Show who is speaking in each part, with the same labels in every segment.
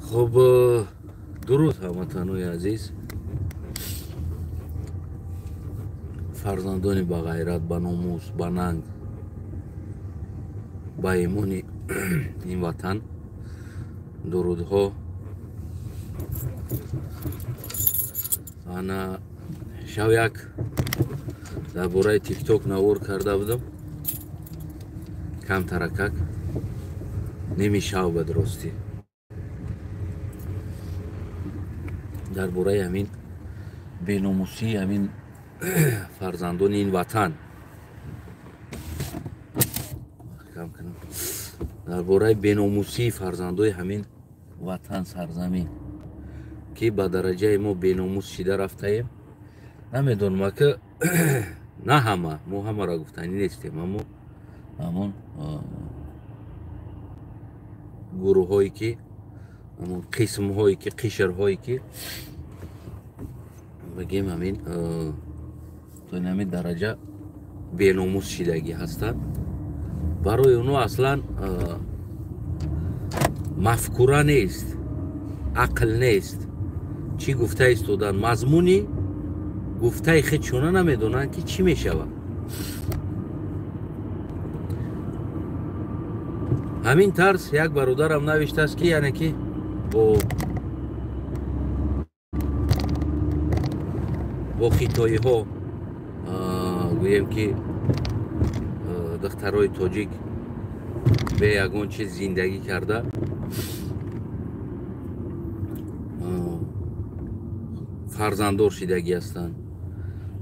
Speaker 1: Хуб, дуруд ҳамватанои азиз, фарзандони ба ғайрат, ба номус, ба нанг, ба имони ин ватан. Дурудҳо. Ана шав як дар бораи тикток навор карда будам, камтаракак ними шав ба дуростӣ дар бораи ҳамин беномусии ҳамин фарзандони ин ватан, дар бораи беномусии фарзандои ҳамин ватан, сарзамин, ки ба дараҷаи мо беномус шида рафтаем. Намедонам, ака, на ҳама, мо ҳамаро гуфтанӣ нестем, аммо ҳамон гурӯҳҳое ки, ҳамон қисмҳое ки, қишрҳое ки бигем ҳамин то ин ҳамин дараҷа беномус шидагӣ ҳастанд, барои онҳо аслан мафкура нест, ақл нест. Чӣ гуфта истодан, мазмуни гуфтаи худшона намедонанд, ки чӣ мешавад. Ҳамин тарз як бародарам навиштааст, ки яъне ки бо хитоиҳо, гӯем ки духтарои тоҷик бе ягон чиз зиндагӣ карда, фарзанддор шидагӣ ҳастанд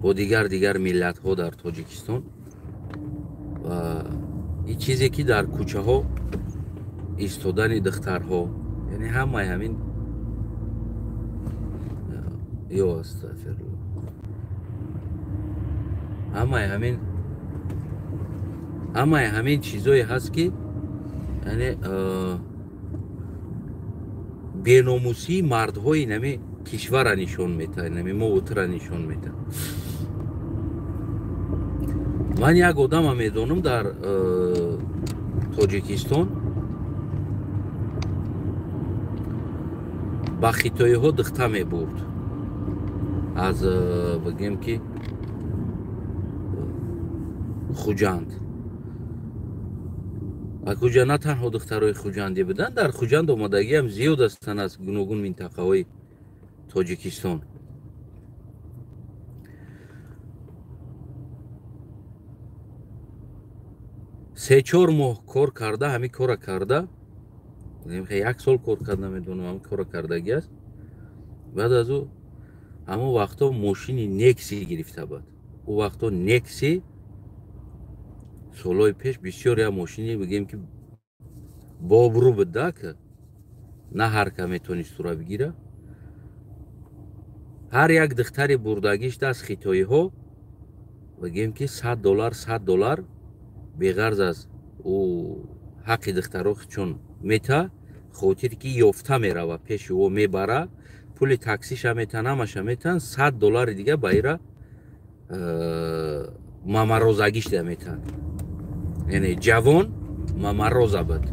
Speaker 1: бо дигар миллатҳо дар Тоҷикистон. Ва ин чизе ки дар кӯчаҳо истодани духтарҳо, яъне ҳамаи ҳамин ё астағфируллоҳ, ҳамаи ҳамин чизое ҳаст, ки яъне беномусии мардҳои нами кишвара нишон метаҳад, нами мову тура нишон метаҳад. Ман як одама медонам дар Тоҷикистон, ба хитоиҳо духта мебурд аз, бигем ки, Хуҷанд. Ба куҷа на танҳо духтарои хуҷандӣ буданд, дар Хуҷанд омадагиам зиёд ҳастанд аз гуногун минтақаҳои Тоҷикистон. 3-4 моҳ кор карда, ҳамин кора карда, як сол кор кард, намедонам, ҳамин кора кардагӣ аст. Баъд аз ӯ ҳамон вақтҳо мошини Некси гирифта буд. Ӯ вақтҳо Некси солҳои пеш бисёр як мошини, бигем ки, бобрӯ буд да, ки на ҳар ка метонист тура бигира. Ҳар як духтари бурдагиш даст хитоиҳо, бигем ки, 100 доллар, 100 доллар беғарз аз ӯ ҳаққи духтаро чун мета, хотир ки ёфта мерава, пеши ӯ мебара, пули таксиша метан, ҳамаша метан, 100 доллари дига ба ира мамарозагишда метан. Яъне ҷавон мамароза буд,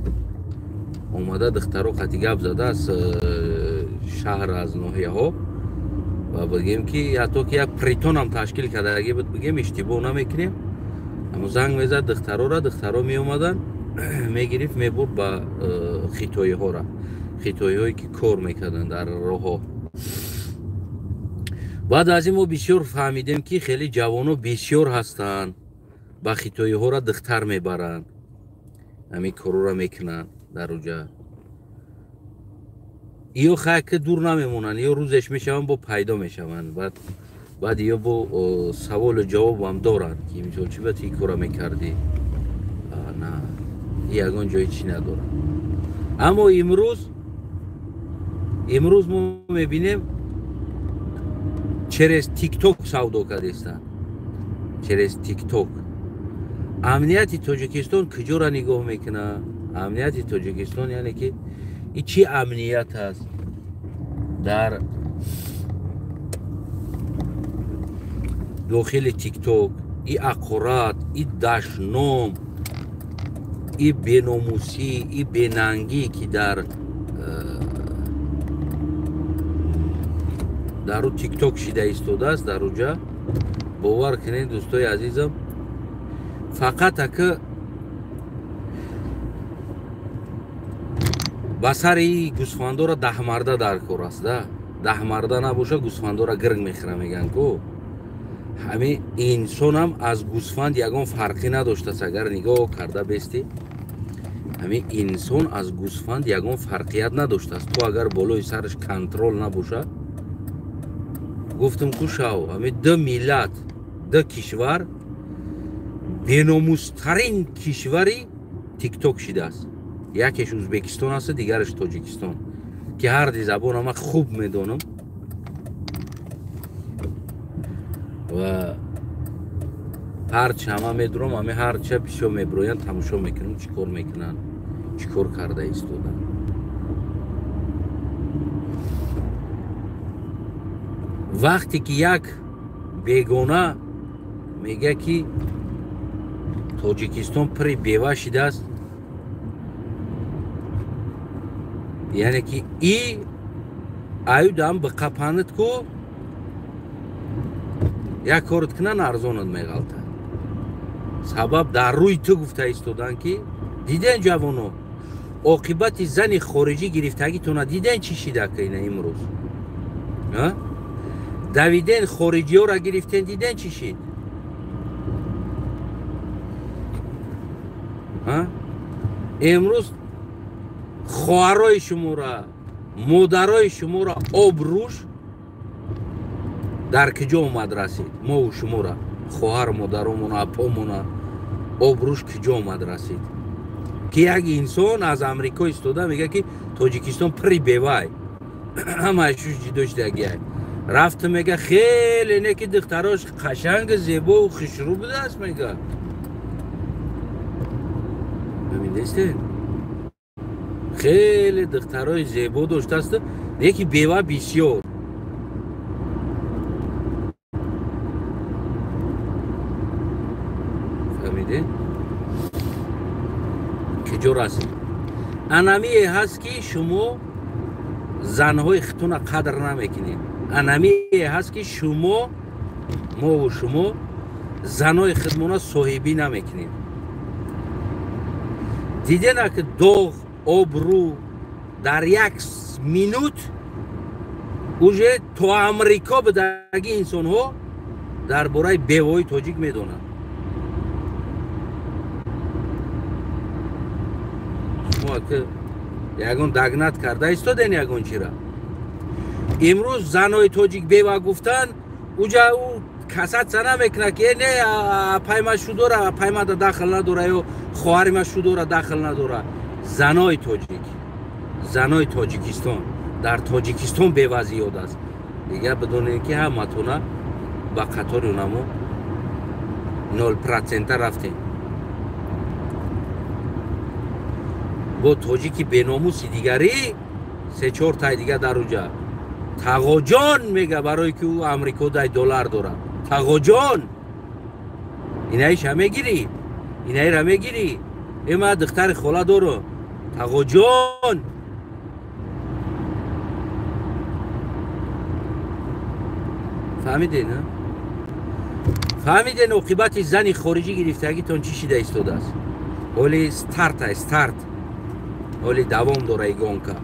Speaker 1: омада духтаро қати гап зада аз шаҳр, аз ноҳияҳо, ва бигем ки ҳатто ки як притонам ташкил кардагӣ буд, бигем, иштибоҳ намекунем. Амо занг мезад духтарора, духтаро меомаданд, мегирифт, мебурд ба хитоиҳора, хитоиҳое ки кор мекарданд дар роҳҳо. Баъд аз ин мо бисёр фаҳмидем, ки хеле ҷавоно бисёр ҳастанд, ба хитоиҳора духтар мебаранд, ҳамин корора мекунанд дар уҷа. Ё хайки дур намемонанд, ё рӯзеш мешаванд, бо пайдо мешаванд. Баъд ё бо саволу ҷавобам доранд, ки мисол чӣ ба ти кора мекардӣ? На, ягон ҷои чӣ надорад. Аммо имрӯз мо мебинем, через Тикток савдо кардестанд, через Тикток. Амнияти Тоҷикистон куҷора нигоҳ мекунад? Амнияти Тоҷикистон, яъне ки и чӣ амният аст дар дохили Тикток? И ақорат, и дашном, и беномусӣ, и бенангӣ, ки дар Дар ӯ тикток шида истодааст. Дар уҷа бовар кунед, дӯстои азизам, фақат ака ба сари гӯсфандора даҳмарда дар кор аст. Да даҳмарда набоша, гӯсфандора гирг мехӯра, мегӯянд ку. Ҳамин инсонам аз гӯсфанд ягон фарқӣ надоштааст. Агар нигоҳ карда бестӣ, ҳамин инсон аз гӯсфанд ягон фарқият надоштааст. Ту агар болои сараш контрол набоша, гуфтам ку шав, ҳамин ду миллат, ду кишвар беномустарин кишвари тикток шидааст. Якеш Ӯзбекистон аст, дигараш Тоҷикистон, ки ҳарди забона ман хуб медонам ва ҳарчи ҳама медурам, ҳами ҳарча бисёр мебироянд, тамошо мекунам, чӣ кор мекунанд, чӣ кор карда истоданд. Вақте ки як бегона мегӯяд, ки Тоҷикистон пури бева шидааст, яъне ки и аюдам биқапанид ку, як корот кунан, арзонат меғалтад. Сабаб дар рӯи ту гуфта истоданд, ки диден ҷавоно, оқибати зани хориҷӣ гирифтагитона диден чӣ шида ка ина имрӯз? Давиден хориҷиёра гирифтен, диден чӣ шид? Имрӯз хоҳарои шуморо, модарои шуморо обрӯш дар куҷо омад расид? Мову шуморо, хоҳар модаромона, апомона обрӯш куҷо омад расид? Ки як инсон аз Амрико истода мегӯяд, ки Тоҷикистон пури бевай, ҳамаи шуш ҷидо шидагиай. Рафта мега, хеле не ки духтарош қашанг, зебову хушрӯ будааст, мега. Ҳамин хеле духтарои зебо доштааст, не ки бева бисёр. Фаҳмидед? Куҷо расид? Анамие ҳаст, ки шумо занҳои хитуна қадр намекунед. Анамие ҳаст, ки шумо, мову шумо занои хидмона соҳибӣ намекунем. Дидена ки доғ, обрӯ дар як минут уже то Амрико бидаги инсонҳо дар бораи бевои тоҷик медонанд. Шумо ки ягон дагнат карда истоден ягон чира. Имрӯз занои тоҷик бева гуфтан, уҷа ӯ касатса намекунад, ки не, пайма шудора, паймада дахл надора ё хоҳари ма шудора дахл надора. Занои тоҷик, занои Тоҷикистон, дар Тоҷикистон бева зиёд аст. Дигар бидонед, ки ҳаматона ба қатори унамо 0% рафтем. Бо тоҷики беномуси дигарӣ се-чор тай дига дар уҷа Тағоҷон мега, барое ки ӯ Амрико дай доллар дорад. Тағоҷон, инаиша мегирӣ, инаира мегирӣ, э ма духтари хола дорам. Тағоҷон, фаҳмидед? Фаҳмиден оқибати зани хориҷӣ гирифтагитон чӣ шида истодааст? Ҳоли старта, старт, ҳоли давом дора и гонка.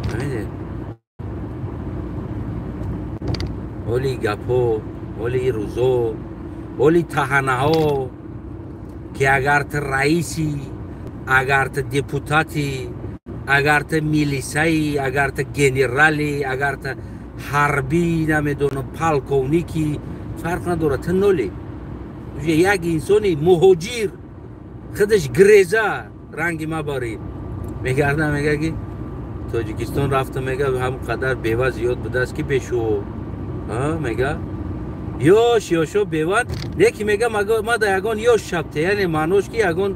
Speaker 1: Фаҳмидед? Ҳоли гапҳо, ҳоли рӯзо, ҳоли таҳанаҳо, ки агар ту раиси, агар ту депутати, агар ту милисаи, агар ту генерали, агар ту ҳарбӣ, намедонам, полковники, фарқ надорад, ту ноли. Як инсони муҳоҷир худаш греза ранги ма барӣ мегарда, мега, ки Тоҷикистон рафта, мега, ҳам қадар бева зиёд будааст, ки бешу мега, ёш ёшо беван не ки мега, мада ягон ёш шабте, яъне маънош ки ягон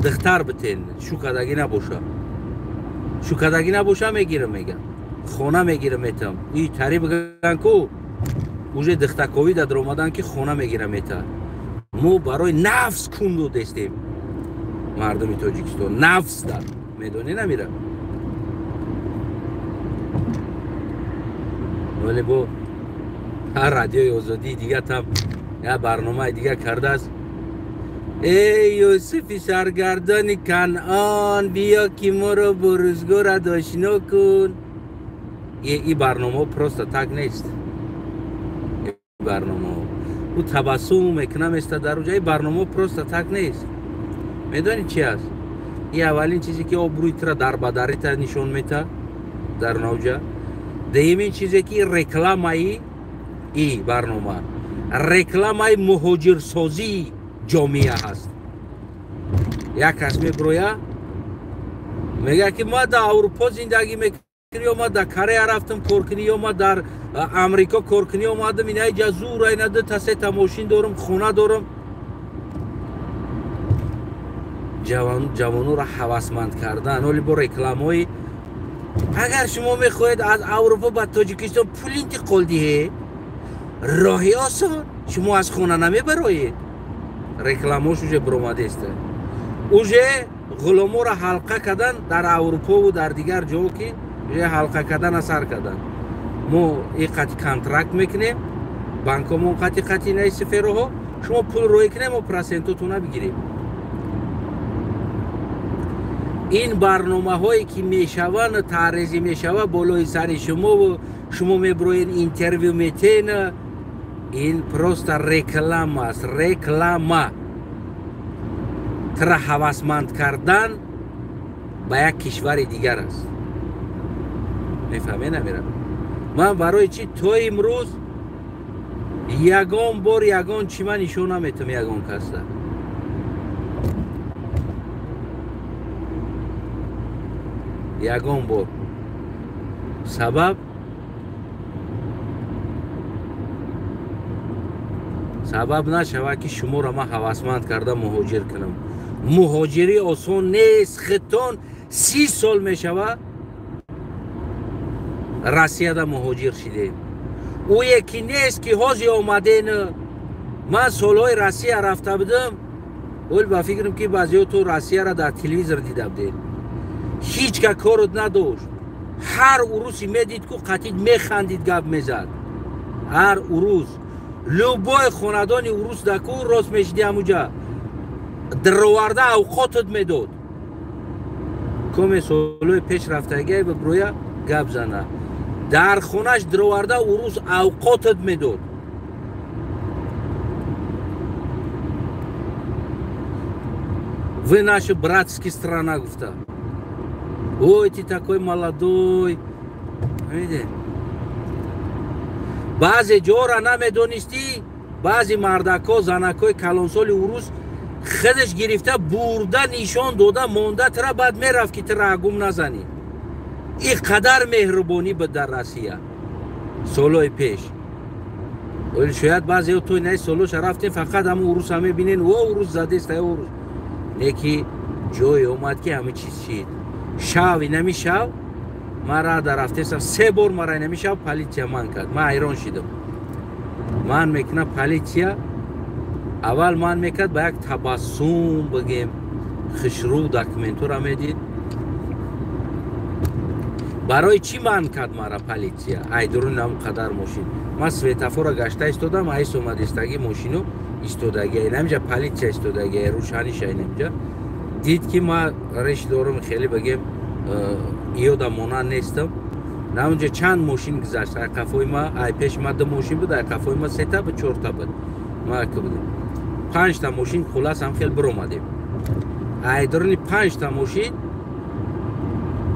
Speaker 1: духтар битен, шукадагӣ набоша, шукадагӣ набоша, мегирам, мега, хона мегирам, метам. И тари биган ку уже духтаковӣ дар омадан, ки хона мегирам, мета. Мо барои нафс кун додестем мардуми Тоҷикистон, нафс дар медонӣ намира. Вале бо ҳар радиои озодии дига там як барномаи дига кардааст. Эй Юсуфи саргардони Канъон, биё ки моро бо рӯзгорат ошно кун. И барномаҳо просто так нест. Барномаҳо ӯ табассум мекунам еста дар уҷа. И барномаҳо просто так нест. Медонӣ чи аст? И аввалин чизе ки обрӯи тура дар бадарита нишон мета дар навҷа. Дуюмин чизе ки рекламаи и барнома, рекламаи муҳоҷирсозии ҷомеа ҳаст. Як кас меброя мегӯяд ки ма дар Аврупо зиндагӣ мекунӣ, ё ма дар Корея рафтам кор кунӣ, ё ма дар Амрико кор кунӣ омадам, ина иҷа зура, ина дута сета мошин дорам, хона дорам. Ҷавононро ҳавасманд кардан оли бо рекламаҳои агар шумо мехоҳед аз Аврупо ба Тоҷикистон пул интиқол диҳед, роҳи осон, шумо аз хона намебароед. Рекламаош уже биромадест. Уже ғуломоро ҳалқа кардан дар Аврупову дар дигар ҷо ки уже ҳалқа кардана сар кардан. Мо и қати контракт мекунем, банкомон қати қати инаи сифероҳо, шумо пул роӣ кунем, мо процентотона бигирем. Ин барномаҳое ки мешаванд, таърезӣ мешава болои сари шумову шумо меброен интервю метен, ин просто реклама аст, реклама. Тура ҳавасманд кардан ба як кишвари дигар аст. Мефаҳме намерам? Ман барои чӣ то имрӯз ягон бор ягон чӣ ман нишон наметам ягон каса? Ягон бор. Сабаб нашава ки шуморо ман ҳавасманд карда муҳоҷир кунам. Муҳоҷирӣ осон нест. Хитон 30 сол мешава Россияда муҳоҷир шидем. Ӯе ки нест ки ҳозир омаден. Ман солҳои Россия рафта будам, вол ба фикрам ки баъзеҳо ту Россияро дар телевизор дида будед. Ҳеҷ ка корот надошт. Ҳар уруси медид ку қатид механдид, гап мезад. Ҳар урус, любой хонадони урус да ку рост мешиди ҳамуҷа дароварда авқотат медод. Коме солҳои пеш рафтагиай ба броя гап зана. Дар хонаш дароварда урус авқотат медод. Вы наша братская страна гуфта. Ой, ты такой молодой. Видите? Баъзе ҷора намедонистӣ, баъзе мардако, занакои калонсоли урус худаш гирифта бурда нишон дода монда тра, баъд мерафт ки тра гум назанӣ. Ин қадар меҳрубонӣ буд дар Россия солҳои пеш. Вале шояд баъзеҳо то инаи солҳоша рафтем, фақат ҳамун уруса мебинен, о урус задест, ай урус. Не ки ҷое омад ки ҳама чиз шид. Шав инами шав мара дар рафтесам 3 бор мара инами шав полиция ман кард. Ман ҳайрон шидам. Ман мекунам полиция аввал ман мекард ба як табассум бигем, хушрӯ документора медид. Барои чӣ ман кард мара полиция? Ай дурун ҳам қадар мошин. Ман светофора гашта истодам, айс омад истаги мошину истодаги. Инамҷа полиция истодаги, рӯшаниша инамҷа. Дид ки ман реш дорам, хеле бигем иёда монанд нестам. Наунҷа чанд мошин гузашт. Ай қафои ма, ай пеши ма 2 мошин буд, ай қафои ма 3 та буд, 4 та буд. Ма ки будем. 5 та мошин хулас ҳам хел биромадем. Ай дуруни 5 та мошин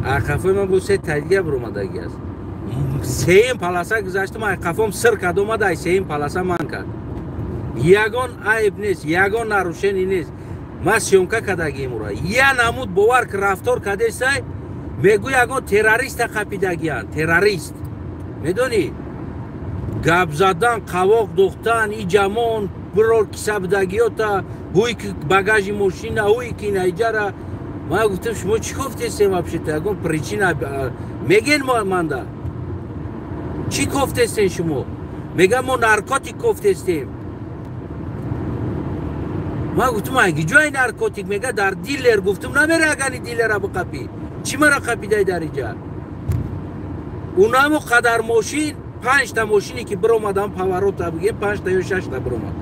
Speaker 1: ай қафои ма бу 3 та дига биромадаги аст. Сеюм паласа гузаштам, ай қафом сир кард омад, ай сеюм паласа ман кард. Ягон айб нест, ягон нарушение нест. Ман съёмка кардагием ура. Я намуд бовар ки рафтор кардесай, мегӯй ягон террориста қапидагиянд, террорист. Медонӣ? Гап задан, қавоқ духтан, и ҷамон, бирор киса будагиёта, ҳуй ки багажи мошина, ҳуй ки наиҷара. Ман гуфтам шумо чӣ кофтесем вообще-то? Ягон причина мегӯен манда? Чӣ кофтестен шумо? Мегӯям мо наркотик кофтестем. Ман гуфтам аги ҷои наркотик? Мега дар дилер. Гуфтам намера агани дилера биқапӣ. Чӣ мара қапидай дар иҷа? Унамо қадар мошин 5 та мошине ки биромадам, поворота бигем, 5 та ё 6 та биромад.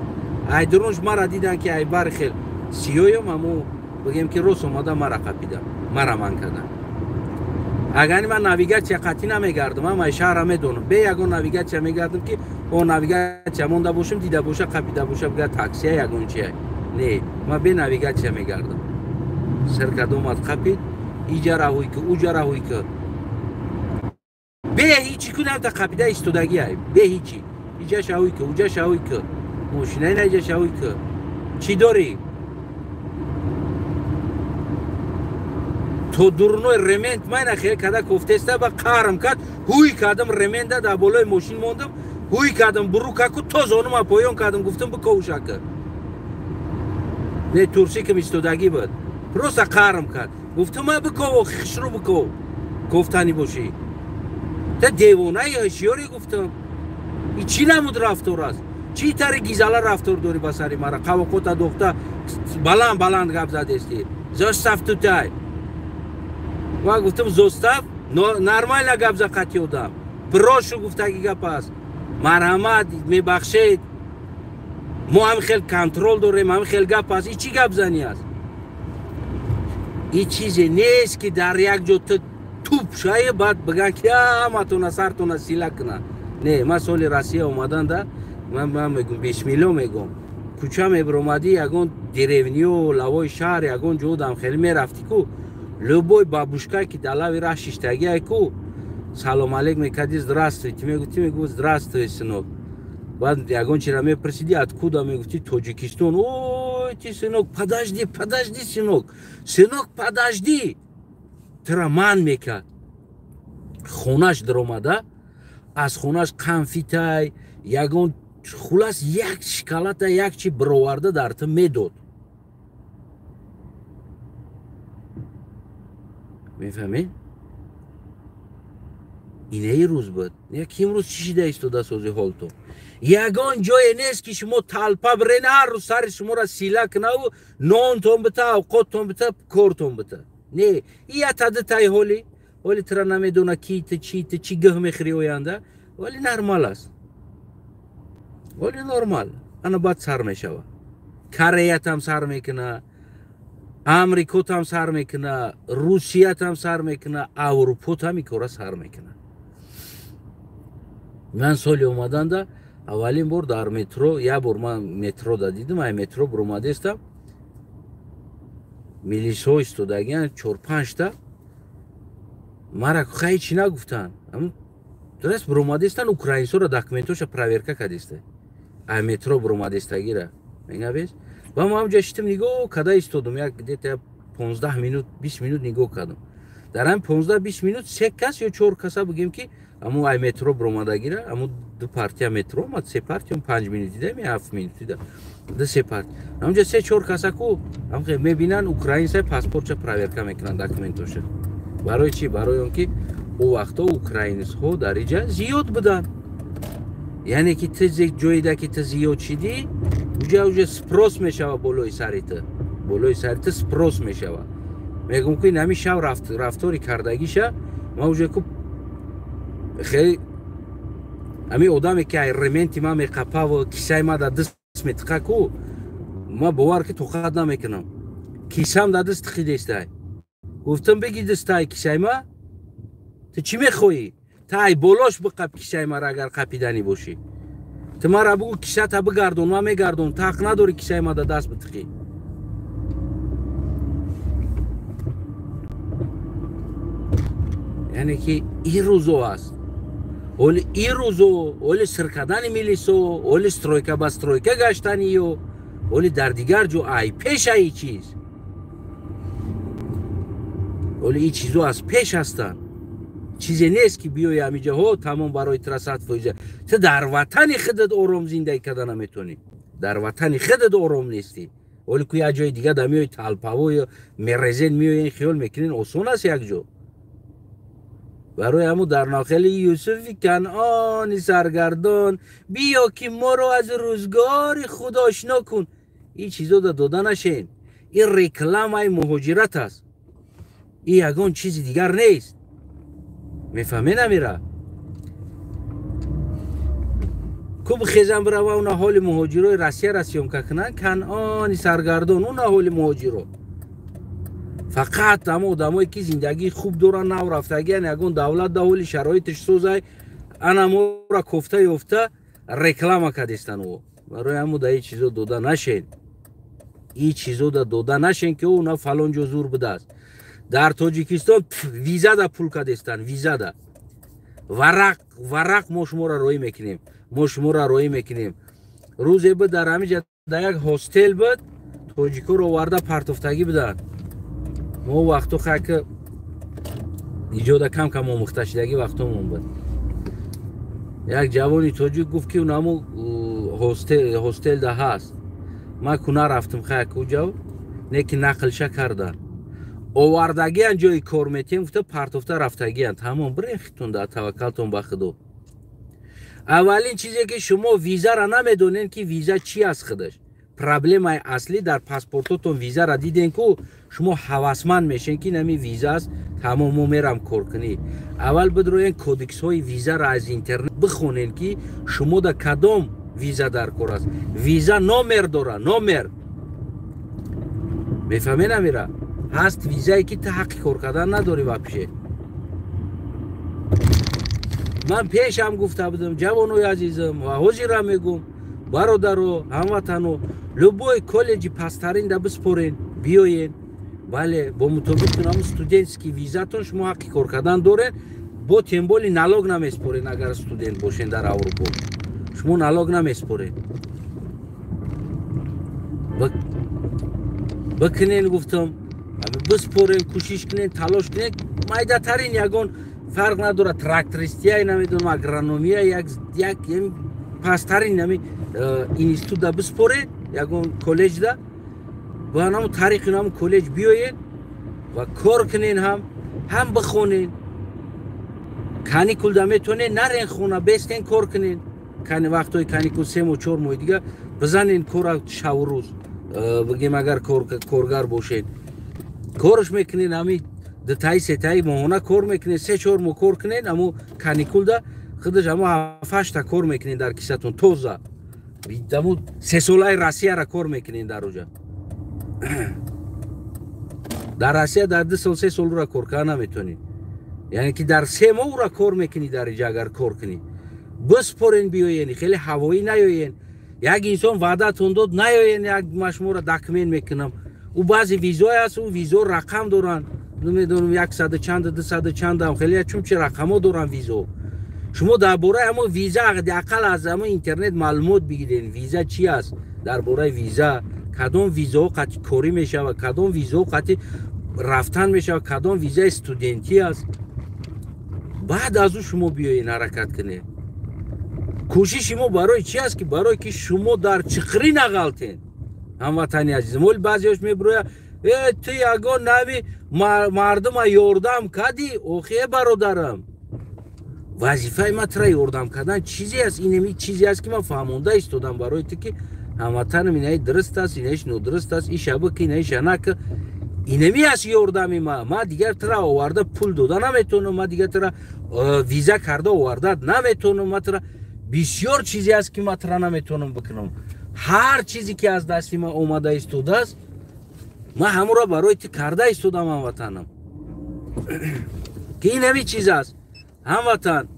Speaker 1: Ай дурунш мара дидан, ки ай бари хел сиёём, аму бигем ки рост омада мара қапида, мара ман кардам. Агар ман навигатсия қатъӣ намегардам, ман ай шаҳра медонам, бе ягон навигатсия мегардам, ки о навигатсия монда бошам, дида боша, қапида боша, бига таксия ягон чия. Не, ман бе навигатсия мегардам. Сир карда омад, қапид, иҷа раҳуй ки, уҷа раҳуй ки, бе ҳичи кунамта қапида истодагиай, бе ҳичи, иҷа шаҳуй ки, уҷа шаҳуй ки, мошинаи на иҷа шаҳуй ки, чӣ дорӣ? То дурной ремент майна хел када кофтеста ба қарм кард, ҳуй кардам, ременда дар болои мошин мондам, ҳуй кардам, бурукаку то зонума поён кардам, гуфтам, биковушака. Не, турсикам истодагӣ буд, просто қарм кард, гуфтам, ма биков, хишру биков, кофтанӣ бошӣ, та девонаи ҳушёрӣ. Гуфтам, и чӣ намуд рафтор аст? Чӣ тари гизала рафтор дорӣ ба сари мара? Қавоқота дохта баланд баланд гап задестӣ, зостав тутай. Ма гуфтам, зостав, нормально гап за қати одам, прошу гуфтаги гап аст, марҳамат, мебахшед, мо ҳам хел контроль дорем, ҳам хел гап аст. И чӣ гапзанӣ аст? И чизе нест, ки дар як ҷо ту туп шае, баъд биган, ки ҳаматона сартона сила куна. Не, ман соли Россия омаданда, ман мегум, бисмилло мегум, кӯча мебиромадӣ, ягон деревниё, лавои шаҳр, ягон ҷо дам хеле мерафтӣ ку, любой бабушка, ки дар лави раҳ шиштагиай ку, салом алейк мекардӣ, здравствуйте мегуфтӣ, мегуфт, здравствуй, сынок. Баъд ягон чира мепурсидӣ, откуда мегуфтӣ, Тоҷикистон. Ой, ти, сынок, подожди, подожди, сынок, сынок, подожди, тура ман мекард. Хонаш даромада, аз хонаш конфетай, ягон, хулас, як шоколада, як чи бироварда дар ту медод. Мефаҳмед? Инаи рӯз буд, як имрӯз чӣ шида истода сози ҳолто? Ягон ҷое нест, ки шумо толпа бирен, ҳар рӯз сари шуморо сила кунаву нонтон бита, авқоттон бита, кортон бита. Не, ятади ҳоли ҳоли тура намедона, ки ту чи, ту чӣ гӯҳ мехӯри оянда, вале нормал аст, вале нормал. Ана баъд сар мешава, Кореятам сар мекуна, Амрикотам сар мекуна, Русиятам сар мекуна, Аврупотам и кора сар мекуна. Ман соли омаданда аввалин бор дар метро, як бор ман метро да дидам, ай метро биромадестам, милисҳо истодагиан, чор-панҷта. Мара хай чӣ нагуфтанд, дураст биромадестан, украинсоро документоша проверка кардеста, ай метро биромадестагира мегабес. Ва ма ҳамҷа шитам, нигоҳ када истодум, як где-то 15 минут, 20 минут нигоҳ кардам. Дар ҳамин 15-20 минут се кас ё чор каса, бигем, ки аму ай метро биромадагира, аму ду партия метро омад, се партия, 5 минут дидам, 7 минут дида, ду се партия, ҳамҷа се чор каса ку мебинанд, украинса паспортша проверка мекунанд, документоша. Барои чӣ? Барои он ки ӯ вақтҳо украинсҳо дар иҷа зиёд буданд. Яъне ки ту ҷоида ки ту зиёд шидӣ, уҷа уже спрос мешава болои сари ту, болои сари ту спрос мешава. Мегум, ки нами шав рафтори кардагиша ма уже ку хеле ами одаме, ки ай ременти ма меқапаву кисаи ма дар даст метиқа ку, ма бовар ки тоқат намекунам. Кисам дар даст тиқидестай. Гуфтам, беги дастай кисаи ма, ту чӣ мехоҳӣ? Та ай болош биқап кисаи мара, агар қапиданӣ бошӣ. Ту мара бугӯ, кисата бигардон, ман мегардон. Ту ҳақ надорӣ кисаи ма дар даст битиқӣ. Яъне ки ин рӯзо аст, оли ин рӯзо, оли сир кардани милисо, оли стройка ба стройка гаштани ё оли дар дигар ҷо ай пешаи чиз, оли ин чизо аз пеш ҳастанд. Чизе нест, ки биёи ҳамиҷа, ҳо, тамом, барои тура 100%. Ту дар ватани худат ором зиндагӣ карда наметонӣ, дар ватани худат ором нестӣ, оли ку як ҷои дига да меои, толпавою мерезен, меоен, хиёл мекунен осон аст як ҷо. Барои ҳамун дар нохели Юсуфи Канъони саргардон биё, ки моро аз рӯзгори худ ошно кун. Ин чизо да дода нашен, ин рекламаи муҳоҷират аст, ин ягон чизи дигар нест. Мефаҳме намера? Ку бихезам бирава уна ҳоли муҳоҷирои Россияра съёмка кунанд, канъони саргардон уна ҳоли муҳоҷиро. Фақат ҳама одамое ки зиндагии хуб доранд, нав рафтагиян, ягон давлат да ҳоли шароиташ созай, ана мора кофта ёфта реклама кардистан. О барои ҳамо да ин чизо дода нашен, ин чизо да дода нашен, ки уна фалон ҷо зур будааст. Дар Тоҷикистон виза да пул кардистан, виза да варақ варақ мо шуморо роӣ мекунем, мо шуморо роӣ мекунем. Рӯзе буд дар ҳамин ҷа дар як ҳостел буд, тоҷикоро оварда партофтагӣ буданд. Мо вақту хак иҷода кам кам омӯхташидагӣ вақтомон буд. Як ҷавони тоҷик гуфт, ки унамо ҳостел да ҳаст. Ман ку нарафтам хак уҷав, не ки нақлша кардан. Овардагиан ҷои кор метиҳем гуфта партофта рафтагиан. Тамом, бирен хитон да таваккалтон ба Худо. Аввалин чизе ки шумо визара намедонед, ки виза чи аст худаш. Проблемаи аслӣ дар паспортотон визара диден, ку шумо ҳавасманд мешен, ки нами виза аст, тамом, мо мерам коркунӣ. Аввал бидроен кодексҳои визаро аз интернет бихонен, ки шумо да кадом виза дар кор аст. Виза номер дора, номер. Мефаҳмед амира? Ҳаст визае ки ту ҳаққи кор кардан надорӣ вообще. Ман пешам гуфта будам, ҷавонои азизам, ва ҳозирам мегӯм, бародаро, ҳамватано, любой коллеҷи пасттарин да биспорен, биёен. Бале, бо мутобиқи ҳамун студентский визатон шумо ҳаққи кор кардан дорен, бо тем более налог намеспорен. Агар студент бошен дар Аврупо, шумо налог намеспорен. Бикунен гуфтам, биспорен, кӯшиш кунен, талош кунен. Майдатарин ягон фарқ надорад, трактористия, намедонам, агрономия, як пасттарин нами институтда биспоред, ягон коллеҷда, ба наму тариқи наму коллеҷ биёед ва кор кунен, ҳам бихонен. Каникулда метавонед нарен хона, бестен, кор кунен. Вақтҳои каникул 3 моҳ, 4 моҳи дига бизанен кора шаву рӯз, бигем, агар коргар бошед, корш мекунед, ҳами дутаи сетаи моҳона кор мекунед, 3-4 моҳ кор кунед, аммо каникулда худаш амо 7-8та кор мекунед дар кисатон тоза. Даму сесолаи Россияра кор мекунед дар уҷа. Дар Россия дар 2 сол, 3 сол ура кор карда наметонӣ. Яъне ки дар 3 моҳ ура кор мекунӣ дар иҷа агар кор кунӣ. Биспорен, биёен, хеле ҳавоӣ наёен. Як инсон ваъдатон дод, наёен, як ман шуморо документ мекунам. Ӯ баъзе визое аст, ӯ визо рақам доранд. Намедонам, яксаду чанд, дусаду чандам, хеле чунчи рақамҳо доранд визо. Шумо дар бораи ҳамон виза ҳадди ақал аз ҳамон интернет маълумот бигирен, виза чи аст, дар бораи виза, кадом визаҳо қатъи корӣ мешавад, кадом визаҳо қатъи рафтан мешавад, кадом визаи студентӣ аст. Баъд аз ӯ шумо биёен, ҳаракат кунед. Кӯшиши мо барои чи аст, ки барое ки шумо дар чиқрӣ нағалтен, ҳамватани азизам. Оли баъзеҳош мебирояд: э, ту ягон нави мардума ёрдам кардӣ? Охе, бародарам, вазифаи ман тура ёрдам кардан чизе аст, инами чизе аст, ки ман фаҳмонда истодам барои ту, ки ҳамватанам, инаи дуруст аст, инаиш нодуруст аст, иша бики, инаиша наки. Инами аст ёрдами ман. Ман дигар тура оварда пул дода наметавонам, ман дигар тура виза карда оварда наметавонам, ман тура бисёр чизе аст, ки ман тура наметавонам бикунам. Ҳар чизе ки аз дасти ман омада истодааст, ман ҳамонро барои ту карда истодам, ҳамватанам, ки инами чиз аст, ҳамватан.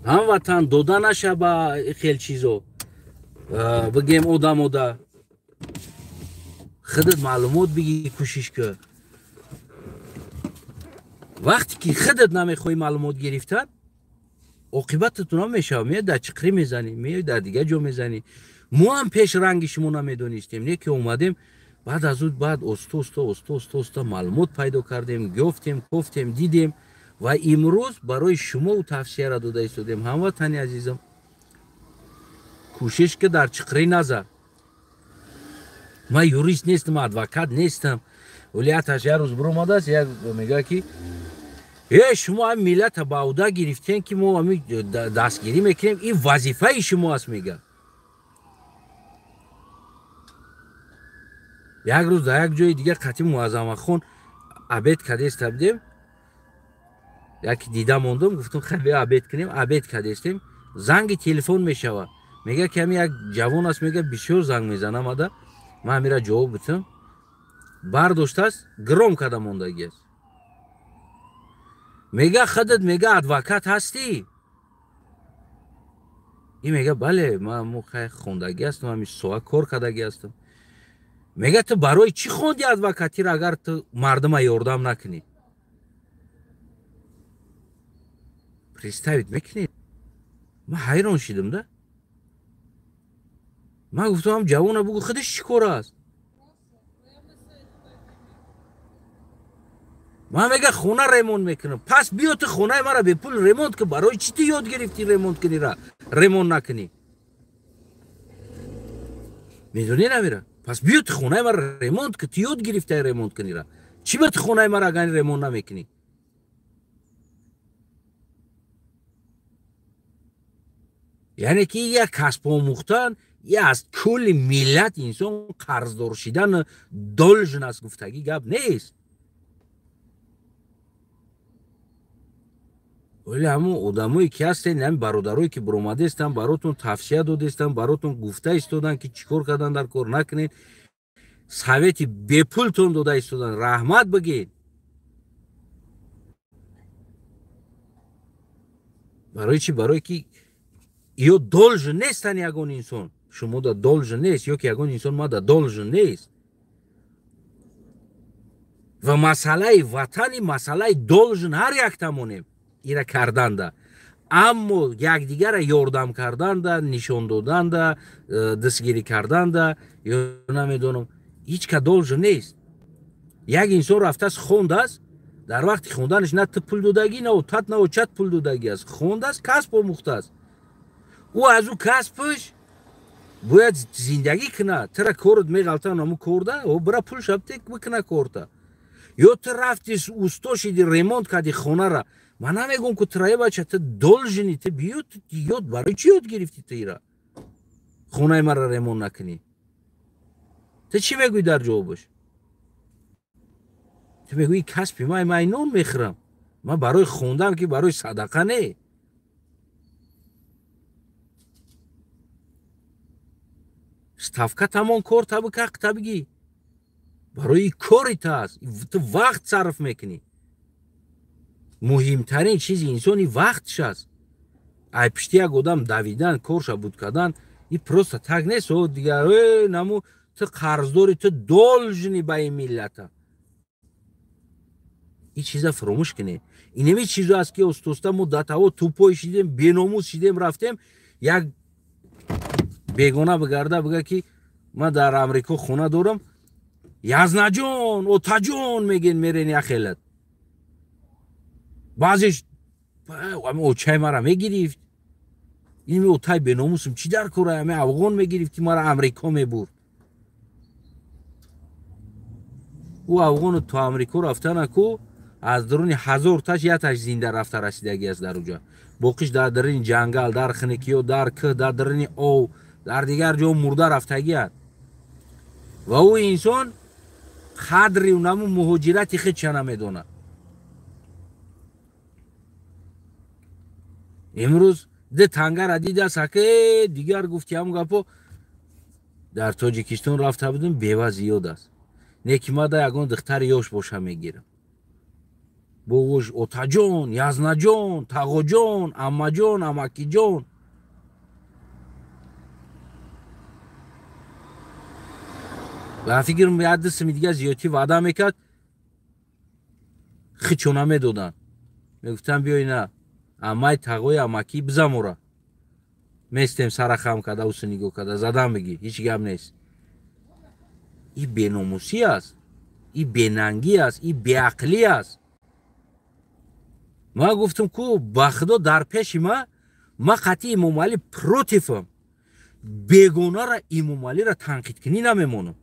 Speaker 1: Ҳамватан, дода наша ба хел чизо, бигем, одам ода худат маълумот бигӣ, кӯшиш кӣ. Вақте ки худат намехоҳӣ маълумот гирифтан, оқибататон мешавад, меои дар чиқрӣ мезанӣ, меои дар дигар ҷо мезанӣ. Мо ҳам пеш ранги шумо намедонистем, не ки омадем, баъд аз ӯ баъд оста оста, оста оста оста маълумот пайдо кардем, ёфтем, кофтем, дидем ва имрӯз барои шумо тавсияра дода истодем. Ҳамватани азизам, кӯшиш ки дар чиқрӣ назар. Ман юрист нестам, адвокат нестам. Вале як рӯз биромадааст, як мегӯяд, ки э, шумо ҳами миллата ба ӯҳда гирифтем, ки мо ҳами дастгирӣ мекунем, ин вазифаи шумо аст, мегӯяд. Як рӯз дар як ҷои дигар қатъи Муаззамахон обед кардеста будем. Яки дида мондум, гуфтум хай биё обед кунем, обед кардестем. Занги телефон мешава. Мега ки ҳами як ҷавон аст, мега бисёр занг мезанам ада. Ман ҳамира ҷавоб битам. Бардоштааст, гром карда мондагӣ аст. Мега худат, мега адвокат ҳастӣ? Ин мега бале, ман мо хай хондагӣ ҳастам, ҳами соа кор кардагӣ ҳастам. Мега ту барои чӣ хонди адвокатиро, агар ту мардума ёрдам накунӣ? Представить мекунед? Ман ҳайрон шидам да. Ман гуфтам ҷавона бугу худаш чӣ кор аст? Ман мега хона ремонт мекунам. Пас биё ту хонаи маро бепул ремонт кун. Барои чӣ ту ёд гирифтӣ ремонт кунира? Ремонт накунӣ. Медонӣ намира? Пас биё ту хонаи маро ремонт кун, ту ёд гирифтаи ремонт кунира. Чӣ ба ту хонаи маро агар ремонт намекунӣ? Яъне ки як касб омӯхтан, я аз кулли миллат инсон қарздор шидан должен аст гуфтагӣ гап нест. Вале ҳамон одамое ки ҳастен, ҳамин бародарое ки баромадаистанд, баротон тавсия додаистанд, баротон гуфта истоданд ки чӣ кор кардан дар кор накунед, совети бепултон дода истоданд, раҳмат бигед. Барои чӣ? Барое ки ё должен нестан ягон инсон, шумо да должен нест, ё ки ягон инсон ма да должен нест. Ва масъалаи ватани, масъалаи должен ҳар яктамонем ира карданда, аммо якдигара ёрдам карданда, нишон доданда, дастгирӣ карданда, ё намедонам, ҳеҷ ка должен нест. Як инсон рафтааст, хондааст, дар вақти хонданаш на ту пул додагӣ, на отат, на очат пул додагӣ аст. Хондааст, касб омӯхтааст. Ӯ аз ӯ касбаш бояд зиндагӣ кунад. Тура корот меғалтан ҳамун корда, о бира пул шабтек бикуна корта. Ё ту рафти усто шиди, ремонт кардӣ хонара. Ман намегӯм ку тура, бача, ту должни, ту биё, ту ёд барои чӣ ёд гирифтӣ ту ира? Хонаи маро ремонт накунӣ. Ту чӣ мегӯӣ дар ҷавобаш? Ту мегӯӣ касби ман, ман нон мехӯрам. Ман барои хондам ки барои садақа не. Ставка тамон кор та бикақ та бигӣ. Барои кори та аст. Ту вақт сарф мекунӣ. Муҳимтарин чизи инсони вақтш аст. Ай пишти як одам давидан, корша буд кардан, и просто так нест. О дигар, наму ту қарздори, ту должни ба ин миллата. Ин чиза фаромӯш кунед. Инеми чизо аст ки остоста мо датаво тупой шидем, беномус шидем, рафтем, як бегона бигарда бига ки ман дар Амрико хона дорам, язнаҷон, отаҷон мегӯен, мерен яхелат. Баъзеш очаи мара мегирифт. Ин отай беномусум чӣ дар кора, ами афғон мегирифт ки мара Амрико мебурд. Ӯ афғону то Амрико рафтанаку аз даруни 1000 таш яташ зинда рафта расидагӣ аст дар уҷа. Боқиш дар даруни ҷангал, дар хиникиё, дар кӯҳ, дар даруни ов, дар дигар ҷо мурда рафтагӣ аст. Ва ӯ инсон қадри наму муҳоҷирати худша намедонад. Имрӯз ду тангара дидааст, аке дигар гуфти ҳамун гапо дар Тоҷикистон рафта будем, бева зиёд аст. Не ки мада ягон духтари ёш боша мегирам. Бо ош отаҷон, язнаҷон, тағоҷон, аммаҷон, амакиҷон. Ба фикр як ду сими дига зиёдтӣ ваъда мекард, хичо намедоданд. Мегуфтанд биёй на, аммаи тағои амакӣ бизамора. Местем сара хам карда, усу нигоҳ карда, задан бигӣ, ҳеҷ гап нест. Ин беномусӣ аст, ин бенангӣ аст, ин беақлӣ аст. Ман гуфтам ку ба худо дар пеши ма, ман қатъи Эмомалӣ противам. Бегонара Эмомалиро танқидкунӣ намемонам.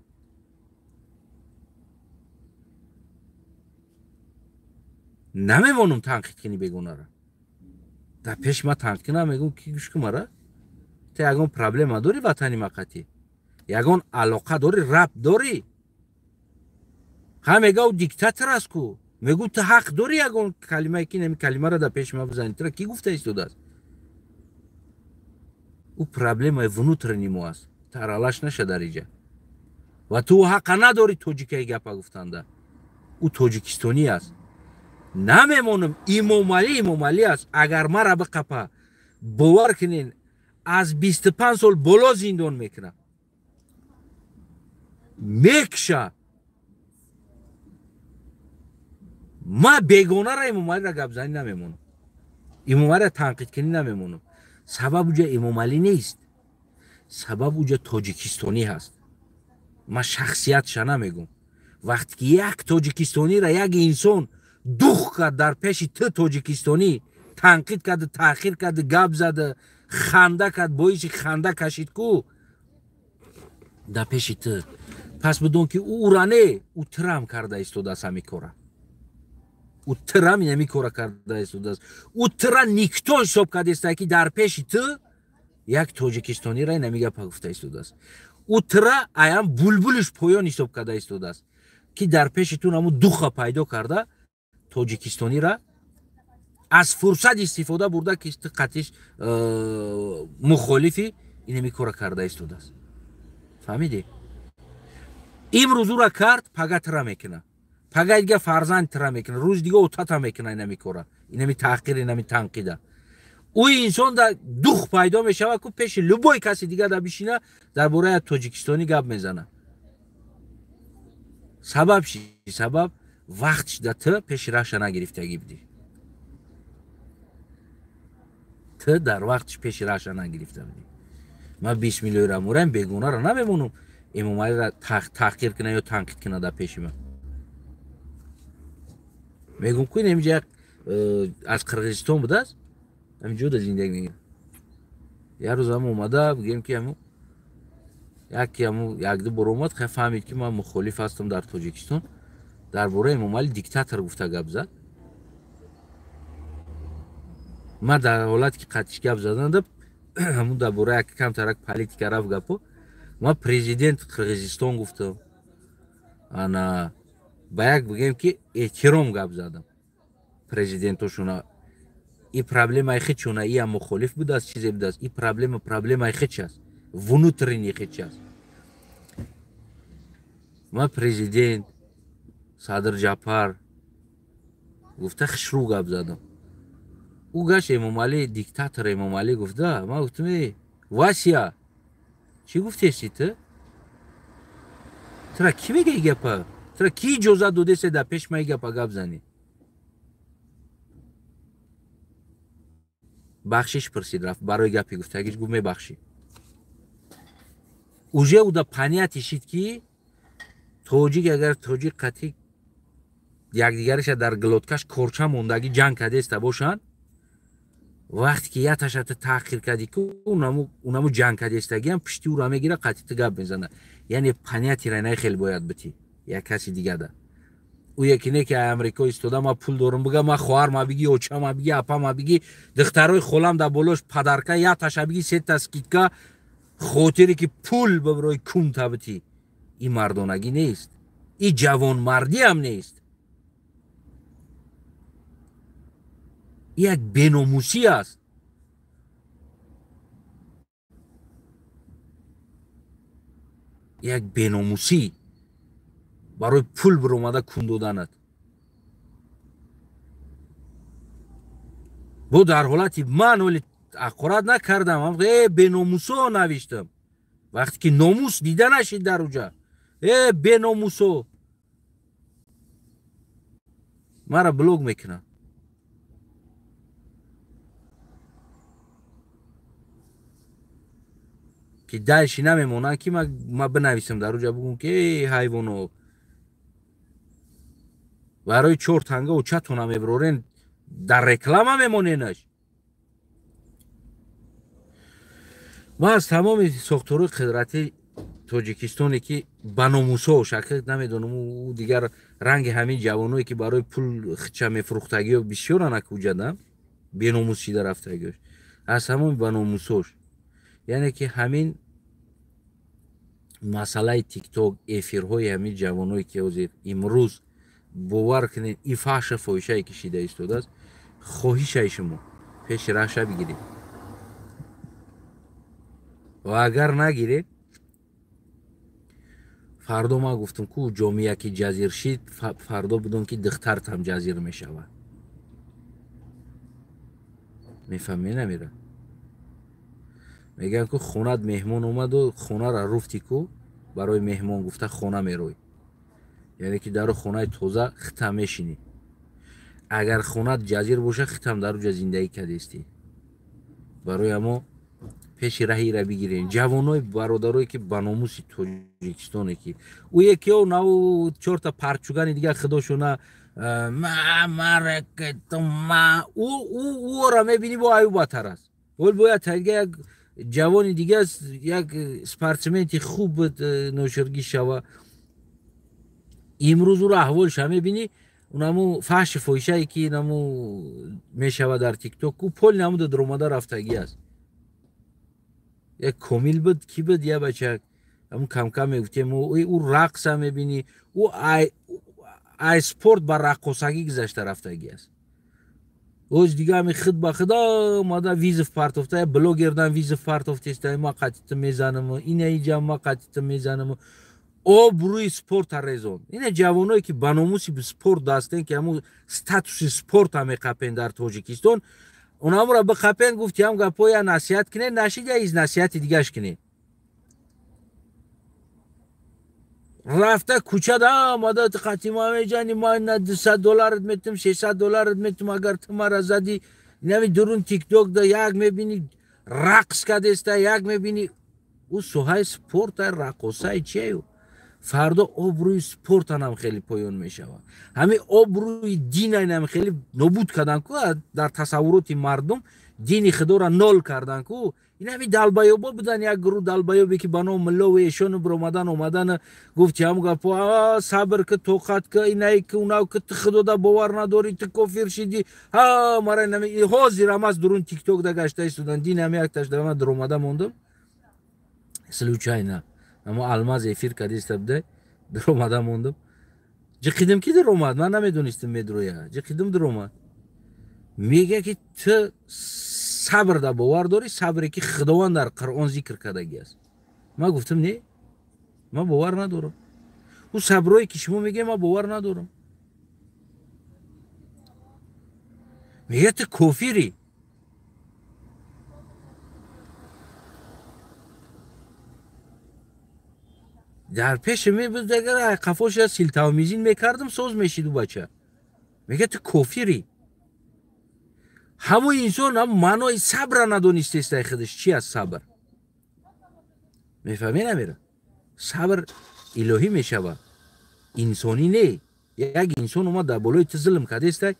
Speaker 1: Намемонам танқидкунӣ бегонара. Дар пеши ма танқид кунам, мегӯм ки гӯш кун мара, ту ягон проблема дорӣ ватани ма қатъӣ? Ягон алоқа дорӣ, рабт дорӣ? Ҳа мега ӯ диктатор аст ку. Мегӯ ту ҳақ дорӣ ягон калимае ки ин калимаро дар пеши ман бизанӣ? Тура кӣ гуфта истодааст? Ӯ проблемаи внутренний мо аст, таралаш наша дар иҷа. Ва ту ҳақа надорӣ тоҷикаи гапа гуфтанда. Ӯ тоҷикистонӣ аст. Намемонам. Имомалӣ Имомалӣ аст. Агар мара биқапа, бовар кунен, аз 25 сол боло зиндон мекунам, мекша. Ма бегонара Имомалиро гапзанӣ намемонам, Имомалиро танқидкунӣ намемонам. Сабаб уҷа Имомалӣ нест, сабаб уҷа тоҷикистонӣ ҳаст. Ман шахсиятша намегум. Вақте ки як тоҷикистониро як инсон дух кард дар пеши ту, тоҷикистонӣ танқид кард, таъхир кард, гап зад, ханда кард, боиси ханда кашид ку дар пеши ту, пас бидон ки ӯра не, ӯ тирам карда истодааст ҳамин кора. Ӯ тирам ҳамин кора карда истодааст. Ӯ тира никто ҳисоб кардааст, ки дар пеши ту як тоҷикистониро ин ҳамин гапа гуфта истодааст. Ӯ тира аям булбулиш поён ҳисоб карда истодааст, ки дар пеши ту ҳамун духа пайдо карда тоҷикистонира аз фурсат истифода бурда, ки ту қатиш мухолифи ин ҳамин кора карда истодааст. Фаҳмидӣ? Имрӯз ӯра кард, пага тира мекуна, пага дига фарзанд тира мекуна, рӯзи дига отата мекуна. Ин ҳамин кора, ин ҳамин таҳқир, ин ҳамин танқида. Ӯ инсон да дух пайдо мешавад, ку пеши любой каси дига да бишина, дар бораи тоҷикистонӣ гап мезана. Сабаб чи? Сабаб вақт да ту пеши раша нагирифтагӣ будӣ. Ту дар вақтш пеши раша нагирифта будӣ. Ман бисмиллоҳи раҳмони раҳим бегонаро намемонам Эмомалиро таҳқир кунад ё танқид кунад дар пеши ман. Мегӯм ку ин як аз Қирғизистон будааст, ҳамин ҷода зиндагӣ мекунад. Як рӯз ҳам омада, бигем ки ҳамун яке ҳамун якду бор омад, хай фаҳмид ки ман мухолиф ҳастам дар Тоҷикистон, дар бораи Эмомалӣ диктатор гуфта гап зад. Ман дар ҳолате ки қатиш гап заданда, ҳамун дар бораи як камтарак политика рафт гапо, ман президент Қирғизистон гуфтам, ана ба як бигем ки эҳтиром гап задам президентошуна. И проблемаи хичуна, иам мухолиф будааст, чизе будааст. И проблема проблемаи хич аст, внутренний хич аст. Ман президент Садр Ҷапар гуфта хушрӯ гап задам. Ӯ гашт Эмомалӣ диктатор Эмомалӣ гуфта. Ман гуфтам: э Вася, чӣ гуфтеси ту? Тура кӣ мега и гапа? Тура кӣ иҷозат додесе дар пеш ма и гапа гап занӣ? Бахшиш пурсид, рафт барои гапи гуфтагиш, гуфт мебахшӣ. Уже уда понятие шид, ки тоҷик агар тоҷик қатъи якдигараша дар глоткаш корча мондагӣ ҷанг кардеста бошанд, вақте ки яташа ту таъхир кардӣ ку, унаму ҷанг кардестагиам пишти ӯра мегира, қатъи ту гап мезана. Яъне понятиера най хел бояд битӣ як каси дигада. Ӯ яке не ки Амрико истода, ма пул дорам, бига ма хоҳар ма биги, оча ма биги, апа ма биги, духтарои холам дар болош падарка, яташа биги, сета скидка, хотире ки пул биброи кум табитӣ. Ин мардонагӣ нест, ин ҷавонмардиам нест, як беномусӣ аст. Як беномусӣ барои пул биромада кун доданат. Бо дар ҳолати ман оли ҳақорат накардам, э беномусо навиштам. Вақте ки номус дида нашид дар уҷа, э беномусо, мара блог мекунам. Ки дальше намемонанд, ки ма бинависам дар уҷа, бугум ки э ҳайвоно, барои чор танга очатона меброрен, дар реклама мемоненаш. Ман аз тамоми сохторҳои қудрати тоҷикистоне ки ба номусо шакл намедонам, ӯ дигар ранги ҳамин ҷавоное ки барои пул хича мефурӯхтагиё бисёран акуҷадам беномус шида рафтагиёш, аз ҳамони ба номусош, яъне ки ҳамин масъалаи тикток, эфирҳои ҳамин ҷавоное ки ҳозир имрӯз Бовар кунед, и фаҳша фоҳишае ки шида истодааст, хоҳишаи шумо пеши раҳша бигиред. Ва агар нагиред, фардо ман гуфтам ку ҷомеа ки ҷазир шид, фардо будам ки духтартам ҷазир мешавад. Мефаҳмӣ намера? Мегӯянд ку хонат меҳмон омаду хонара руфти ку барои меҳмон гуфта хона мерӯй. Яъне ки дару хонаи тоза хитам мешинӣ. Агар хонат ҷазир боша, хитам дар уҷа зиндагӣ кардестӣ. Барои амо пеши раҳира бигирем. Ҷавонои бародарое ки ба номуси тоҷикистоне ки ӯ якио наву чорта парчугани дигар худошона ӯро мебинӣ бо аю батар аст. Ол бояд тайга як ҷавони дига як спортсменти хуб ноширгӣ шава. Имрӯз ӯро аҳволша мебинӣ, унаму фаҳши фоҳишае ки наму мешава дар тикток, ку поли намуда даромада рафтагӣ аст. Як комил буд, ки буд, я бачак ҳамун камкам мегуфтем, ӯ рақса мебинӣ, ӯ ай спорт ба раққосагӣ гузашта рафтагӣ аст. Оз дига ҳами худ ба худ омада визов партофта, блогердан визов партофтеста, ма қатита мезанам, ина иҷа ма қатита мезанам. Обрӯи спорта резон. Ина ҷавоное ки ба номуси спорт дастен, ки ҳамун статуси спорта меқапен дар Тоҷикистон, онамро биқапен, гуфти ҳам гапоя насиҳат кунед, нашид я из насиҳати дигаш кунед. Рафта кӯчада омада қати ма меҷани, ма на 200 долларат метум, 600 долларат метум, агар ту мара задӣ. Нави дурун тикток да як мебинӣ рақс кадеста, як мебинӣ ӯ соҳаи спорта, раққосаи чиаю. Фардо обрӯи спортанам хеле поён мешавад. Ҳамин обрӯи динанам хеле нобуд кардан ку дар тасаввуроти мардум, дини худоро нол кардан ку. Ин ҳамин далбаёбо будан, як гурӯҳ далбаёбе ки ба ном миллову эшону биромадан омадан, гуфти ҳам гапо сабр ки, тоқат ки, инае ки, унав ки, ту худода бовар надорӣ, ту кофир шидӣ. Ҳа мара ҳозирам аст дурун тикток да гашта истодан. Дин ҳами якташ дама даромада мондам случайно. Амо алмаз эфир кадиста буда, даромада мондам. Ҷиқидим ки даромад, ман намедонистам медроя. Ҷиқидим даромад. Мега ки ту сабр да бовар дорӣ, сабре ки Худованд дар Қуръон зикр кардагӣ аст. Ман гуфтам не, ман бовар надорам. Ӯ саброе ки шумо мегӯед, ман бовар надорам. Мега ту кофирӣ. Дар пеши мебуд, агар қафоша силтавмизин мекардам, соз мешид ӯ бача. Мега ту кофирӣ. Ҳамун инсон ҳам маънои сабра надонистестай худаш. Чи аст сабр? Мефаҳмӣ намера? Сабр илоҳӣ мешавад, инсонӣ не. Як инсон омад дар болои ту зулм кардестай,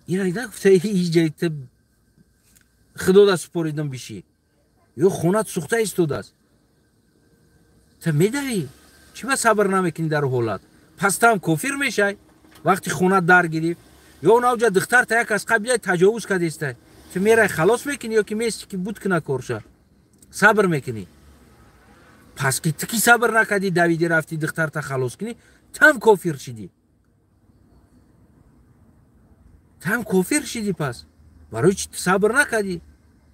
Speaker 1: ира нагуфта ҳеҷ ҷай ту худода супоридам бишӣ, ё хонат сӯхта истодааст, ту медавӣ. Чӣ ба сабр намекунӣ дар ҳолат? Пас ту ҳам кофир мешай вақти хонат дар гирифт. Ё навҷа духтарта як аз қабилаи таҷовуз кардеста, ту мерай халос мекунӣ ё ки мести ки буд куна корша? Сабр мекунӣ. Пас ки ту ки сабр накардӣ, давидӣ рафтӣ духтарта халос кунӣ, ту ҳам кофир шидӣ. Ту ҳам кофир шидӣ. Пас барои чӣ ту сабр накардӣ?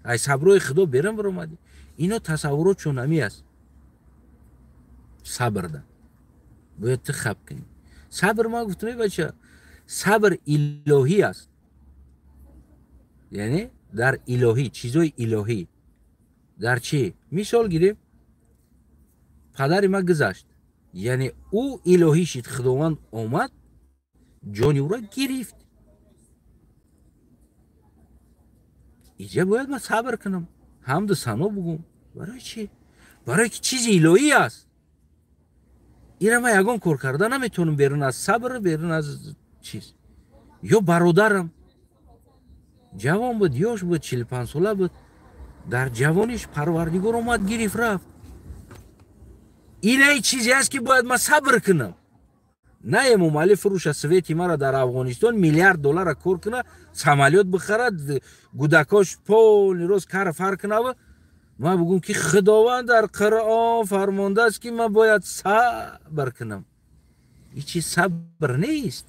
Speaker 1: Ай саброи худо берун биромадӣ. Ино тасаввурот чун ҳамӣ аст. Сабрда бояд ту хаб кунӣ. Сабр, ман гуфтам, эй бача, сабр илоҳӣ аст. Яъне дар илоҳӣ, чизои илоҳӣ. Дар чӣ? Мисол гирем, падари ман гузашт, яъне ӯ илоҳӣ шид, Худованд омад ҷони ӯро гирифт. Иҷа бояд ман сабр кунам, ҳамду сано бугум. Барои чӣ? Барои ки чизи илоҳӣ аст. Ира ман ягон кор карда наметавонам берун аз сабр, берун аз чиз. Ё бародарам ҷавон буд, ёш буд, 45 сола буд, дар ҷавониш Парвардигор омад гирифт рафт. Инаи чизе аст ки бояд ман сабр кунам. На Эмомалӣ фурӯша свети мара дар Афғонистон миллиард доллара кор куна, самолёт бихарад, гудакош полни роз кар фар кунава, ман бугум ки Худованд дар Қуръон фармондааст ки ман бояд сабр кунам. Ин чиз сабр нест,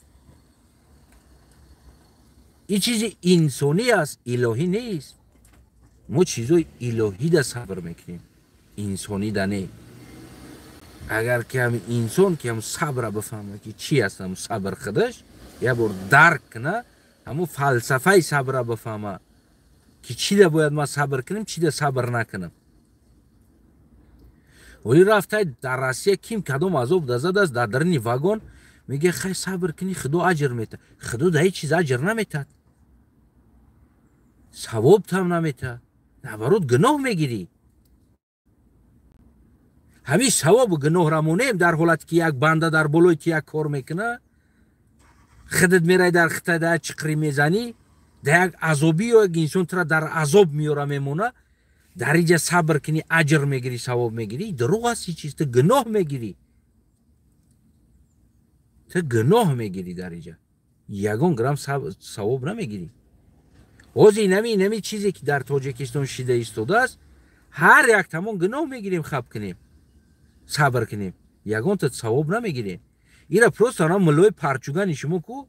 Speaker 1: ин чизи инсонӣ аст, илоҳӣ нест. Мо чизои илоҳида сабр мекунем, инсонида не. Агар ки ҳам инсон ки ҳам сабра бифаҳма, ки чи аст ҳам сабр, худаш як бор дарк куна, ҳамун фалсафаи сабра бифаҳма, ки чида бояд ман сабр кунам, чида сабр накунам. Оли рафтай дар Россия, ким кадом азоб дазадааст дар дарини вагон, мега хай сабр кунӣ, худо аҷр метад. Худо да ҳеҷ чиз аҷр наметад, савобтам наметад, наоборот гуноҳ мегирӣ. Ҳамин савобу гуноҳра монем дар ҳолате ки як банда дар болои ти як кор мекуна, худат мерай дар хита да як чиқрӣ мезанӣ, да як азобӣ ё як инсон тура дар азоб меёра мемона, дар инҷа сабр кунӣ, аҷр мегирӣ, савоб мегирӣ. Дурӯғ аст ин чиз, ту гуноҳ мегирӣ, ту гуноҳ мегирӣ, дар инҷа ягон грамм савоб намегирӣ. Ҳозир инами чизе ки дар Тоҷикистон шида истодааст, ҳар як тамон гуноҳ мегирем, хаб кунем, сабр кунем, ягонта савоб намегирем. Ира просто ана муллои парчугани шумо ку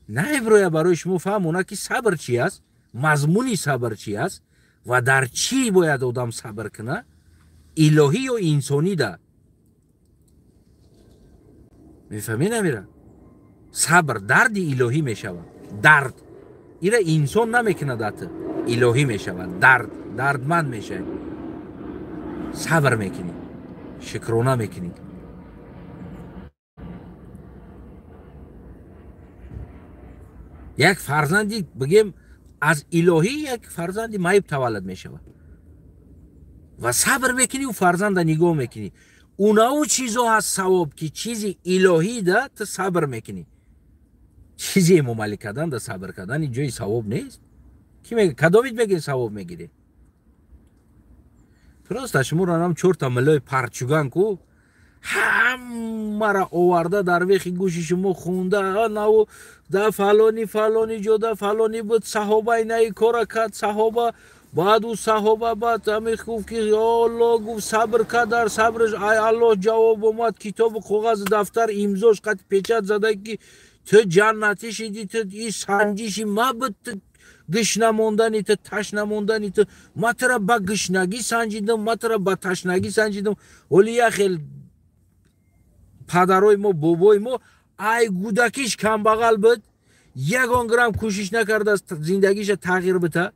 Speaker 1: наеброя барои шумо фаҳмона, ки сабр чи аст, мазмуни сабр чи аст ва дар чӣ бояд одам сабр куна, илоҳӣ ё инсонӣ да. Мефаҳмӣ намира? Сабр дарди илоҳӣ мешавад, дард ира инсон намекунад, ата илоҳӣ мешавад, дард, дардманд мешавад. Сабр мекунӣ, шукрона мекунӣ. Як фарзанди бигем аз илоҳӣ, як фарзанди маиб таваллуд мешавад ва сабр мекунӣ, ӯ фарзанда нигоҳ мекунӣ. Унау чизо ҳаст савоб, ки чизи илоҳӣ да ту сабр мекунӣ. Чизи эмомалӣ кардан да сабр кардан ин ҷои савоб нест. Ки мега кадомит мегирӣ савоб мегирӣ? Просто шуморо нам чорта миллои парчуган ку ҳамаро оварда дар вехи гӯши шумо хунда, наву да фалони фалони ҷода фалони буд, саҳобаи наи кора кард, саҳоба баъд ӯ саҳоба баъд ҳами гуфт ки Аллоҳ гуфт сабр кард, дар сабраш ай Аллоҳ ҷавоб омад, китобу коғази дафтар имзош қат печат зада, ки ту ҷаннатӣ шидӣ, ту и санҷиши ма буд, ту гӯшна мондани ту, ташна мондани ту, ма тура ба гӯшнагӣ санҷидам, ма тура ба ташнагӣ санҷидам. Ҳоли як хел падарои мо, бобои мо ай гудакиш камбағал буд, ягон грамм кӯшиш накардааст зиндагиша тағйир бита.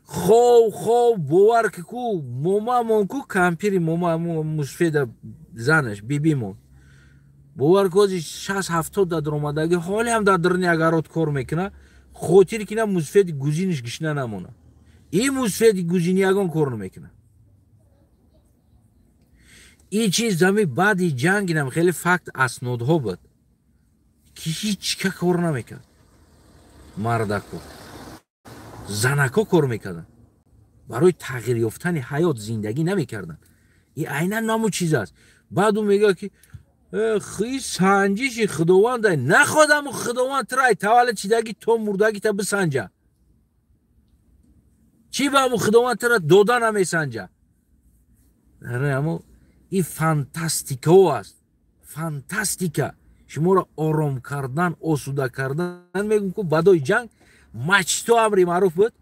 Speaker 1: Хов хов бовар ки ку момамон ку кампири мома мусфеда занаш бибимон бовар ку ҳози 60-70 дар омадагӣ, ҳоле ҳам дар даруни агарот кор мекуна, хотир ки на мусфеди гузиниш гишна намона. Ин мусфеди гузини ягон кор намекуна. Ин чиз ҳами баъди ҷангинам хеле факт аснодҳо буд, ки ҳеҷ ка кор намекард. Мардако занако кор мекарданд, барои тағйир ёфтани ҳаёт зиндагӣ намекарданд. Ин айнан намун чиз аст. Баъд ӯ мегӯяд ки санҷиши худованда находаму худованд тура ай таваллуд шидагӣ то мурдагита бисанҷа. Чӣ ба ҳаму худованд тура дода намесанҷа? Амо ин фантастикао аст, фантастика. Шуморо ором кардан, осуда кардан мегӯм ку баъдои ҷанг мачто амри маъруф буд.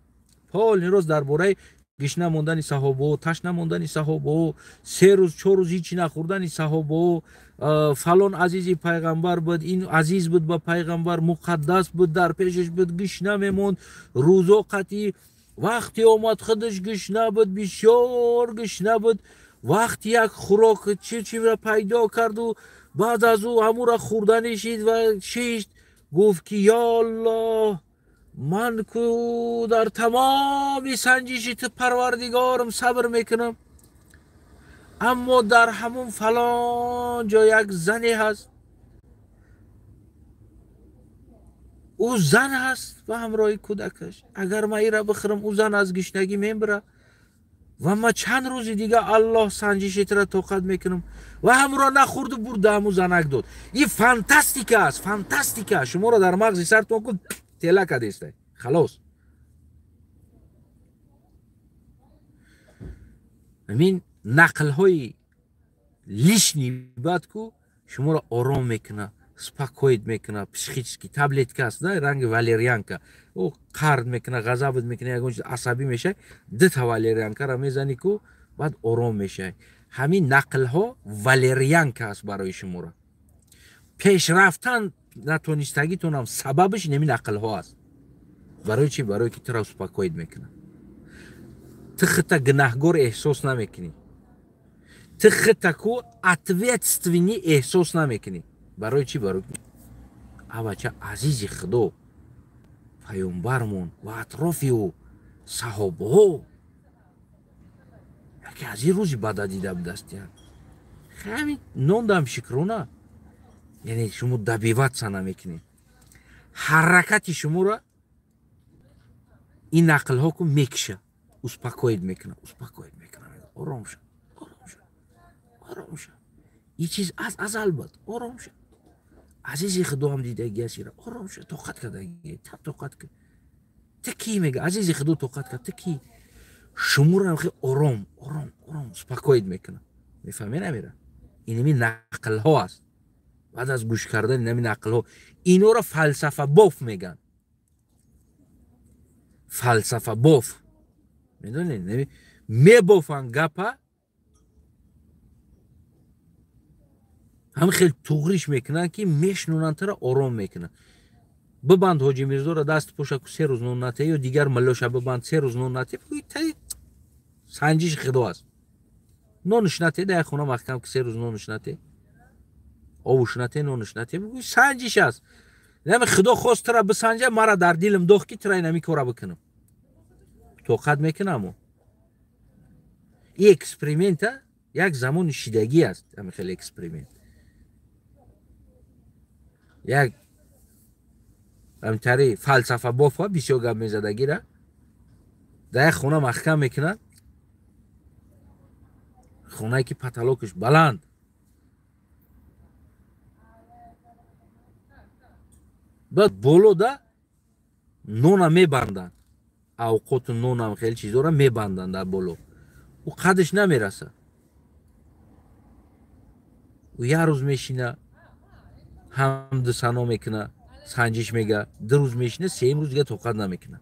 Speaker 1: Полни роз дар бораи гишна мондани саҳобао, ташна мондани саҳобао, 3 рӯз 4 рӯз ҳичи нахӯрдани саҳобао, фалон азизи пайғамбар буд, ин азиз буд ба пайғамбар, муқаддас буд, дар пешаш буд, гишна мемонд, рӯзо қатъӣ. Вақте омад худаш гишна буд, бисёр гишна буд. Вақти як хӯрок чира пайдо карду баъд аз ӯ ҳамура хӯрданӣ шид ва шишт, гуфт ки ё Аллоҳ, ман ку дар тамоми санҷиши ту парвардигорам сабр мекунам, аммо дар ҳамун фалон ҷо як зане ҳаст, ӯ зан ҳаст ба ҳамроҳи кӯдакаш, агар ман ира бихӯрам ӯ зан аз гишнагӣ мембира ва ман чанд рӯзи дига Аллоҳ санҷиши тура тоқат мекунам. Ва ҳамуро нахӯрду бурда ҳамун занак дод. Ин фантастика аст, фантастика. Шуморо дар мағзи сартон ку тела кадестай, халос. Ҳамин нақлҳои лишний бад ку Шуморо ором мекуна, успокоить мекуна, психически таблетка аст, да, ранги валерьянка. Ӯ қард мекуна, ғазабат мекуна, ягон чиз асабӣ мешавӣ, дута валерьянкаро мезанӣ ку, баъд ором мешавӣ. Ҳамин нақлҳо валерьянка аст барои шуморо. Пешрафтан натонистагитонам сабабаш инами нақлҳо аст. Барои чӣ? Барои ки туро успокоить мекунад. Ту худта гунаҳгор эҳсос намекунӣ. Ту худта ку ответственный эҳсос намекунӣ. Барои чӣ? Барои авача азизи Худо, паёмбармон ва атрофи ӯ саҳобаҳо яке аз ин рӯзи бада дида будастиян. Ҳамин нондам шукрона. Яъне шумо добиваться намекунед. Ҳаракати шуморо ин нақлҳо ку мекиша, успокоить мекунад, успокоить мекунад. Ором ша, ором ша, ором ша. Ин чиз аз азал буд, ором ша. Азизи Худо ҳам дидаги аст ира. Ором ша, тоқат кардаги, та тоқат кар. Ту кӣ мега? Азизи Худо тоқат кард, ту кӣ? Шуморо хеле ором, ором, ором успокоить мекунад. Мефаҳмед намера? Инами нақлҳо аст. Баъд аз гӯш кардани инами нақлҳо инора фалсафабоф меган. Фалсафабоф. Медонед, мебофанд гапа, ҳам хел туғриш мекунанд, ки мешнунанд, тура ором мекунанд. Бибанд Ҳоҷи Мирзоро даст поша ку, 3 рӯз нон нате, ё дигар миллоша бибанд, 3 рӯз нон нате, санҷиши Худо аст. Нонуш нате, дар як хона маҳкам ки 3 рӯз нонуш нате, овуш нате, нонуш нате, бигӯй санҷиш аст. Нами Худо хост тура бисанҷа, мара дар дилам дохт, ки тура инами кора бикунам. Тоқат мекунаму. Ин эксперимента як замони шидагӣ аст, ҳамин хел эксперимент. Як ҳамтари фалсафабофа бисёр гап мезадагира дар як хона маҳкам мекунад, хонае ки потолокаш баланд, баъд боло да нона мебанданд, авқоту нонам хеле чизора мебанданд дар боло, ӯ қадаш намерасад. Ӯ як рӯз мешина, ҳамду сано мекуна, санҷиш мега, 2 рӯз мешина, 3 рӯз дига тоқат намекуна.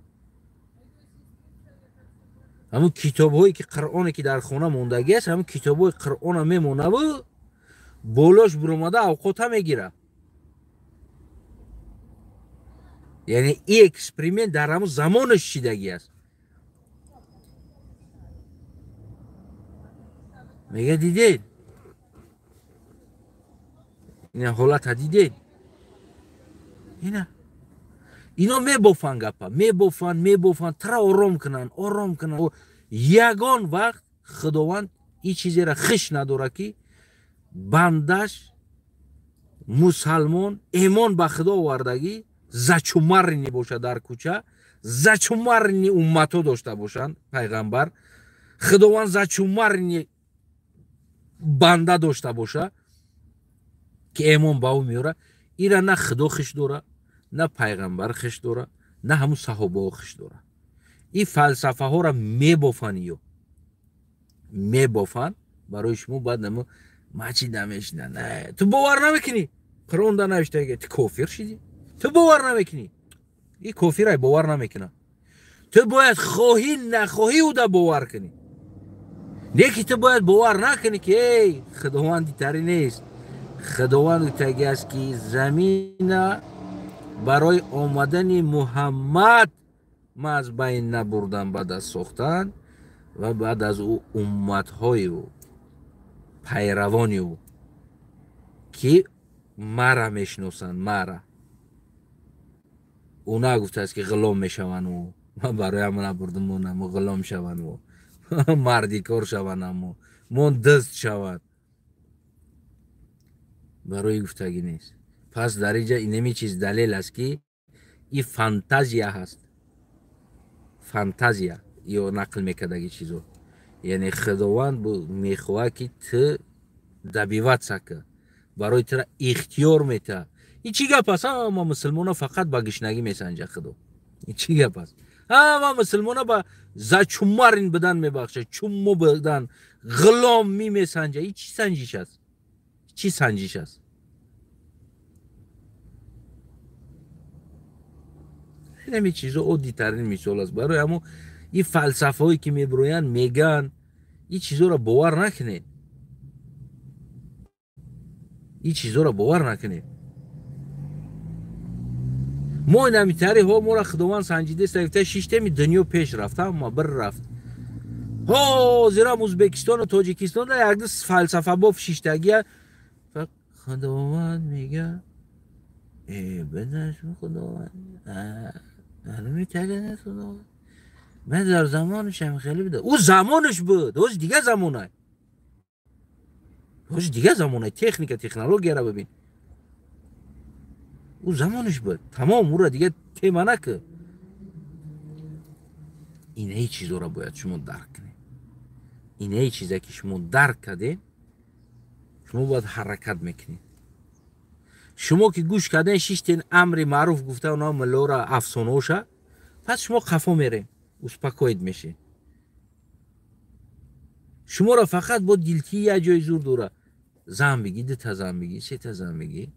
Speaker 1: Ҳамун китобҳое ки Қуръоне ки дар хона мондагӣ аст, ҳамун китобҳои Қуръона мемонаву болош буромада авқота мегира. Яъне ин эксперимент дар ҳамун замонаш шидагӣ аст. Мега дидед? Ина ҳолата дидед? Ина. Ино мебофанд гапа, мебофанд, мебофанд, тра ором кунанд, ором кунанд. Ягон вақт Худованд ин чизеро хиш надорад, ки бандаш мусалмон эмон ба Худо овардагӣ зачумарни бошад дар кӯча, зачумарни умматҳо дошта бошанд. Пайғамбар Худованд зачумарни банда дошта боша, ки эмон ба ӯ меорад, ира на Худо хиш дора, на пайғамбар хиш дора, на ҳамун саҳобаҳо хиш дора. Ин фалсафаҳоро мебофанд, ё мебофанд барои шумо. Баъд намо мачи намешина, ту бовар намекунӣ, Қуръон да навиштага, ту кофир шидӣ, ту бовар намекунӣ. Ин кофирай бовар намекунад. Ту бояд хоҳӣ нахоҳӣ ӯда бовар кунӣ. Не ки ту бояд бовар накунӣ, ки эй Худованди тари нест. Худованд гуфтаги аст, ки замина барои омадани Муҳаммад ман аз байн набурдам, баъд аз сохтан ва баъд аз ӯ умматҳои ӯ, пайравони ӯ, ки мара мешиносанд, мара. Ӯ нагуфтааст, ки ғулом мешаванд ӯ. Ман барои ҳама набурдам, монамо ғулом шаванд ӯ, мардикор шаванд, амо мон дузд шаванд. Барои гуфтагӣ нест. Пас дар инҷа инами чиз далел аст, ки ин фантазия ҳаст. Фантазия ё нақл мекардаги чизо. Яъне Худованд мехоҳад, ки ту добиваться кӣ, барои тура ихтиёр метаҳад. Ин чӣ гап аст? Ҳама мусулмона фақат ба гишнагӣ месанҷа Худо. Ин чӣ гап аст? Ҳама мусулмона ба зачумарин будан мебахшад, чуммо будан, ғуломӣ месанҷа. Ин чӣ санҷиш аст? Чӣ санҷиш аст? Ҳамин чизо оддитарин мисол аст. Барои ҳамо ин фалсафаҳое ки мебироянд, мегӯянд, ин чизоро бовар накунед. Ин чизоро бовар накунед. Мо инамитари ҳо моро Худованд санҷидест, гуфта шиштеми дунё пеш рафт, ҳама бір рафт. Ҳозирам Ӯзбекистону Тоҷикистон якду фалсафабоф шиштагия. Худованд мега бедаш Худованд Худованд ман дар замонашам хеле буда. Ӯ замонаш буд, ҳози дига замонай. Ҳози дига замонай, техника, технологияро бибин. Ӯ замонаш буд. Тамом, ӯро дига тема накун. Инаи чизоро бояд шумо дарк кунед. Инаи чизе ки шумо дарк кардед, шумо бояд ҳаракат мекунед. Шумо ки гӯш карден, шиштен амри маъруф гуфта онҳо миллора афсонаоша, пас шумо қафо мерем, успокоид мешед. Шуморо фақат бо дилтии як ҷои зур дора. Зан бигӣ, дута зан бигӣ, сета зан бигӣ.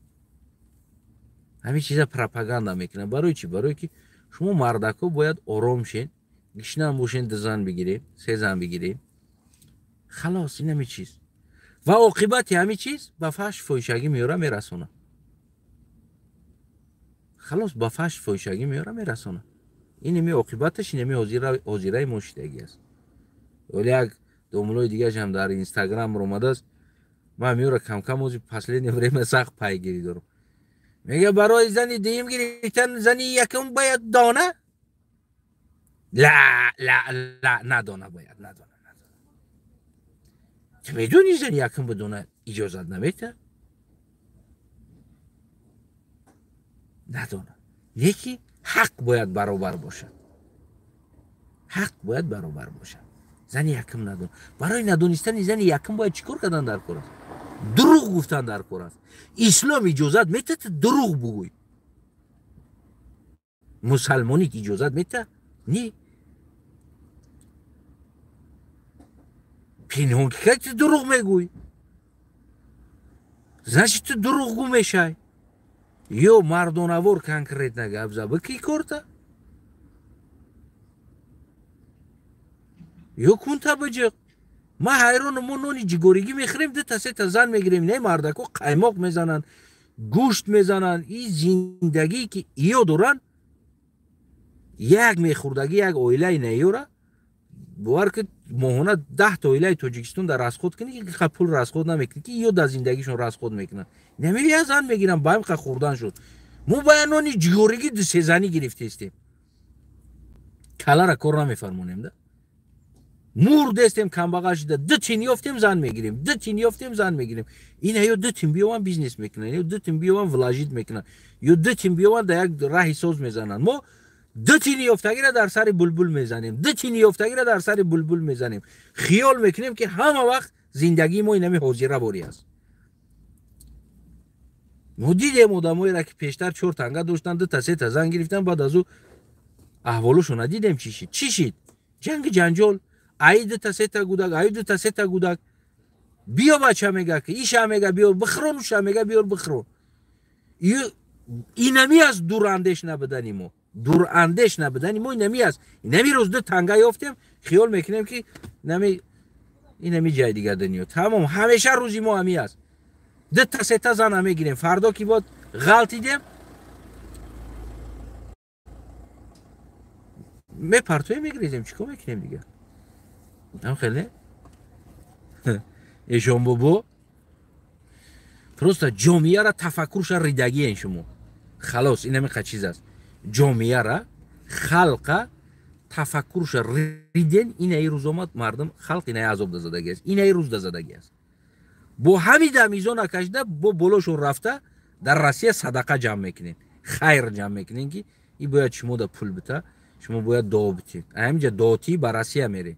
Speaker 1: Ҳамин чиза пропаганда мекунад. Барои чӣ? Барои ки шумо мардако бояд ором шед, гишнаам бошен, ду зан бигирем, се зан бигирем. Халос, ин ҳамин чиз. Ва оқибати ҳамин чиз ба фаҳш фоҳишагӣ меёра мерасонад. Халос, ба фаҳш фоҳишагӣ меёра мерасонад. Ин ҳами оқибаташ, ин ҳами ҳозираи мо шидагӣ аст. Вале як домулои дигараш ҳам дар Инстаграм омадааст. Ман меёра кам-кам ҳозир последнее время сахт пайгирӣ дорам. Мега барои зани дуюм гирифтан зани якум бояд дона? Ла, ла, ла, надона бояд, надона, надона. Ту медонӣ зани якум бидона иҷозат намета? Надона. Леки ҳақ бояд баробар бошад. Ҳақ бояд баробар бошад. Зани якум надона. Барои надонистани зани якум бояд чӣ кор кардан дар кор аст? Дурӯғ гуфтан дар кор аст. Ислом иҷозат метаҳад дурӯғ бугӯй. Мусалмонит иҷозат метаҳад? Не. Пинҳон ки кардӣ, ту дурӯғ мегӯй. Значит, ту дурӯғгӯ мешай. Ё мардонавор конкретно гап зад, бикӣ корта? Ё кунта биҷиқ. Ман ҳайронам, мо нони ҷигоригӣ мехӯрем, дута сета зан мегирем, не мардако қаймоқ мезананд, гӯшт мезананд. Ин зиндагие ки иё доранд, як мехӯрдагӣ як оилаи наёра, бовар ки моҳона 10 оилаи Тоҷикистон дар расход кунӣ, ки пул расход намекунӣ, ки иё дар зиндагишон расход мекунанд. Намея як зан мегиранд, ба ҳамқа хӯрдан шуд. Мо ба як нони ҷигоригӣ ду се занӣ гирифтестем. Калара кор намефармонем, да? Мурдестем, камбағал шуда, ду тин ёфтем, зан мегирем, ду тин ёфтем, зан мегирем. Ина ё ду тин биёванд бизнес мекунанд, ё ду тин биёванд вложит мекунанд, ё ду тин биёванд дар як раҳи соз мезананд. Мо ду тини ёфтагиро дар сари булбул мезанем, ду тини ёфтагиро дар сари булбул мезанем. Хиёл мекунем ки ҳама вақт зиндагии мо инами ҳозира ворӣ аст. Мо дидем одамоеро ки пештар 4 танга доштанд, дута сета зан гирифтанд, баъд аз ӯ аҳволушона дидем чӣ шид. Чӣ шид? Ҷанги ҷанҷол. Ай дута сета гудак, ай дута сета гудак. Биё бача мега ки иша мега биёр бихӯрон, уша мега биёр бихӯрон. Инами аст дурандеш набудани мо. Дурандеш набудани мо инами аст. Инами рӯз ду танга ёфтем, хиёл мекунем ки инами ҷай дигар дунё. Тамом, ҳамеша рӯзи мо ҳами аст. Дута сета зана мегирем, фардо ки бод ғалтидем, мепартоем, мегирезем, чӣ кор мекунем дигар? Ам хеле? Эшон бобо просто ҷомеаро тафаккурша ридагиен шумо. Халос, инами қа чиз аст. Ҷомеара, халқа тафаккурша риден, инаи рӯз омад мардум, халқ инаи азоб дазадагӣ аст, инаи рӯз дазадагӣ аст. Бо ҳами дамизон накашида, бо болошон рафта дар Россия садақа ҷамъ мекунен, хайр ҷамъ мекунен, ки и бояд шумо да пул бита, шумо бояд дуо битед. Ҳаминҷа дуотӣ ба Россия мерен.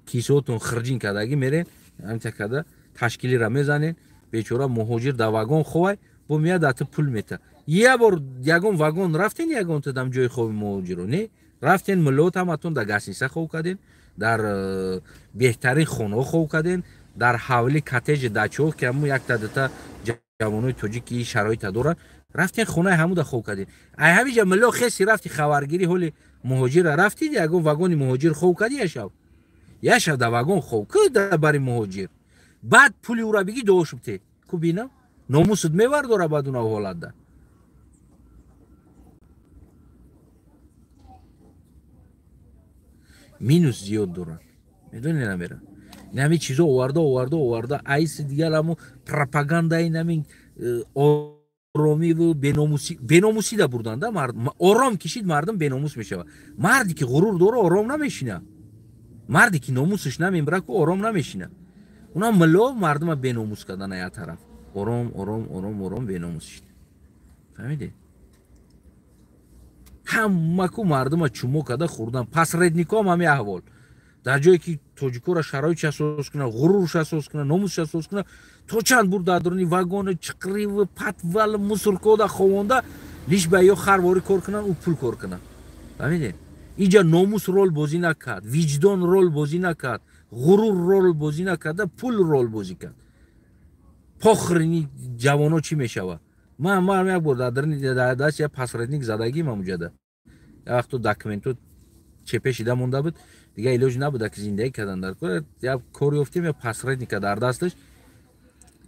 Speaker 1: Кисотон хирҷин кардагӣ мерен, ҳаминта карда ташкилиро мезанен, бечора муҳоҷир дар вагон ховай, бо меяд ата пул мета. Я бор ягон вагон рафтен, ягон тадам ҷои хоби муҳоҷиро, не? Рафтен миллот ҳаматон дар гасниса хов карден, дар беҳтарин хонаҳо хов карден, дар ҳавли коттеҷи дачаҳо, ки ҳамун якта дута ҷавонои тоҷик ки шароита доранд, Рафтен хонаи ҳамуда хоб кардем. Ай ҳамиҷа милло хеси рафти хабаргирӣ, ҳоли муҳоҷирра рафтид, ягон вагони муҳоҷир хоб кардӣ я шав? Я шав да вагон хоб ку да бари муҳоҷир. Баъд пули ӯра бигӣ дуо шубте. Ку бинам? Номусат мевардора баъд уна ҳолатда. Минус зиёд дорад. Медонӣ намера? Ин ҳамин чизо оварда, оварда, оварда, айси дигар ҳамо пропаганда, ин ҳамин оромиву беномусӣ, беномусӣ да бурдан да мард. Ором кишид, мардум беномус мешавад. Марде ки ғурур дора, ором намешина. Марде ки номусаш намебара ку, ором намешина. Уна милло мардума беномус кардан я тараф. Ором, ором, ором, ором беномус шид. Фаҳмидед? Ҳама ку мардума чумо карда хӯрдан. Посредником ҳами аҳвол. Дар ҷое ки тоҷикоро шароитш асос кунад, ғурурш асос кунад, номусш асос кунад, то чанд бур дар дуруни вагону чиқриву патвал мусоркода ховонда, лиш ба ё харворӣ кор кунанд, ӯ пул кор кунад. Фаҳмидед? Инҷа номус рол бозӣ накард, виҷдон рол бозӣ накард, ғурур рол бозӣ накарда, пул рол бозӣ кард. Похрини ҷавоно чӣ мешавад? Ман як бор дар дуруни даст як посредник задагим ҳамуҷада. Як вақто документҳо чепе шида монда буд, дигар илоҷ набуда ки зиндагӣ кардан дар кор. Як кор ёфтем, як посредника дар дасташ.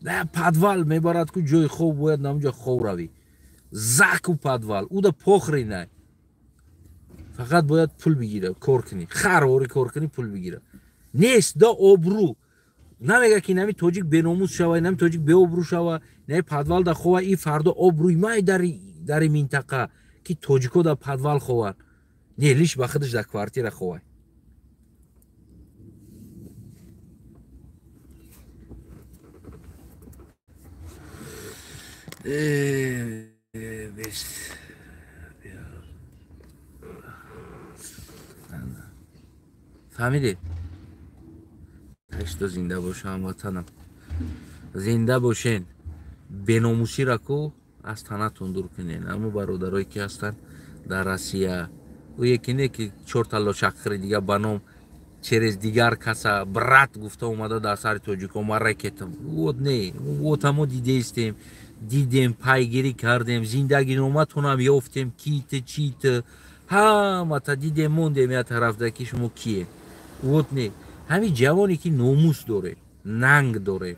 Speaker 1: Да подвал мебарад ку, ҷои хоб бояд намуҷа хоб равӣ. Заку подвал, уда похринай. Фақат бояд пул бигира, кор кунӣ. Харворӣ кор кунӣ, пул бигира. Нест да обрӯ. Намега ки нами тоҷик беномус шава, нами тоҷик беобрӯ шава, нами подвал да хова, и фардо обрӯи май дари минтақа ки тоҷико да подвал хованд. Не, лиш ба худаш дар квартира ховай. Фаҳмидед? Ташто зинда боша ҳамватанам. Зинда бошен. Беномусиро ку аз танатон дур кунен. Аммо бародарое ки ҳастанд дар Россия, ӯ яке не ки чорта лошаққири дига ба ном через дигар каса брат гуфта омада дар сари тоҷико ма ракетам. Вот не, вот ҳамо дидестем, дидем, пайгирӣ кардем, зиндагиноматонам ёфтем, кита, чита, ҳамата дидем, мондем я тарафда ки шумо кие. Вот не, ҳамин ҷавоне ки номус доре, нанг доре,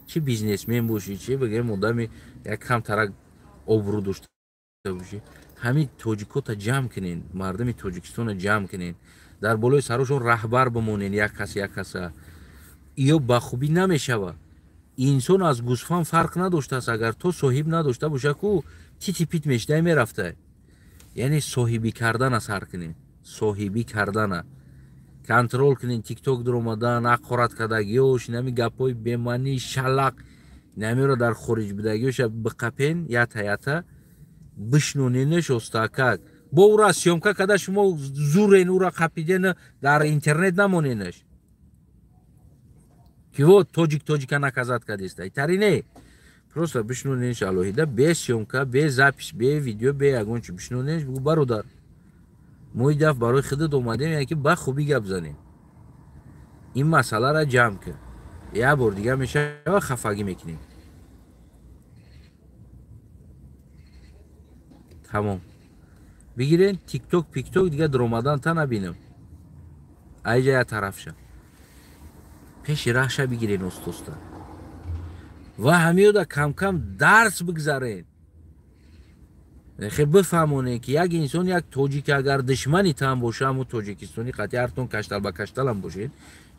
Speaker 1: чӣ бизнесмен бошӣ, чӣ бигем одами як камтарак обрӯ дошта бошӣ, ҳамин тоҷикота ҷамъ кунен, мардуми Тоҷикистона ҷамъ кунен, дар болои сарошон раҳбар бимонен, як кас, як каса. Ё ба хубӣ намешава. Инсон аз гӯсфанд фарқ надоштааст, агар то соҳиб надошта боша ку тити пит мешидай мерафта. Яъне соҳибӣ кардана сар кунен, соҳибӣ кардана. Контрол кунен, тикток дуромадан, ҳақорат кардагиёш, инами гапҳои бемаъни, шалақ, инамиро дар хориҷ будагиёша биқапен, ята ята бишноненеш остакак. Бо ура съёмка карда шумо зурен ура қапиден дар интернет намоненеш. Ки вот тоҷик тоҷика наказать кардеста. Итари не. Просто бишноненеш алоҳида, бе съёмка, бе запись, бе видео, бе ягон чи бишноненеш, бугу бародар. Мо ин дафъ барои худат омадем, яъне ки ба хубӣ гап занем. Ин масъаларо ҷамъ кун. Як бор дига мешава хафагӣ мекунем. Тамом. Бигирен тикток, пикток дига дуромадан та набинам. Айҷа я тарафша. Пеши раҳша бигирен остоста. Ва ҳамиёда кам-кам дарс бигзарен. Хе бифаҳмонем ки як инсон, як тоҷик агар душмани тан боша, ҳамун тоҷикистони қатъи ҳартон каштал ба кашталам бошед,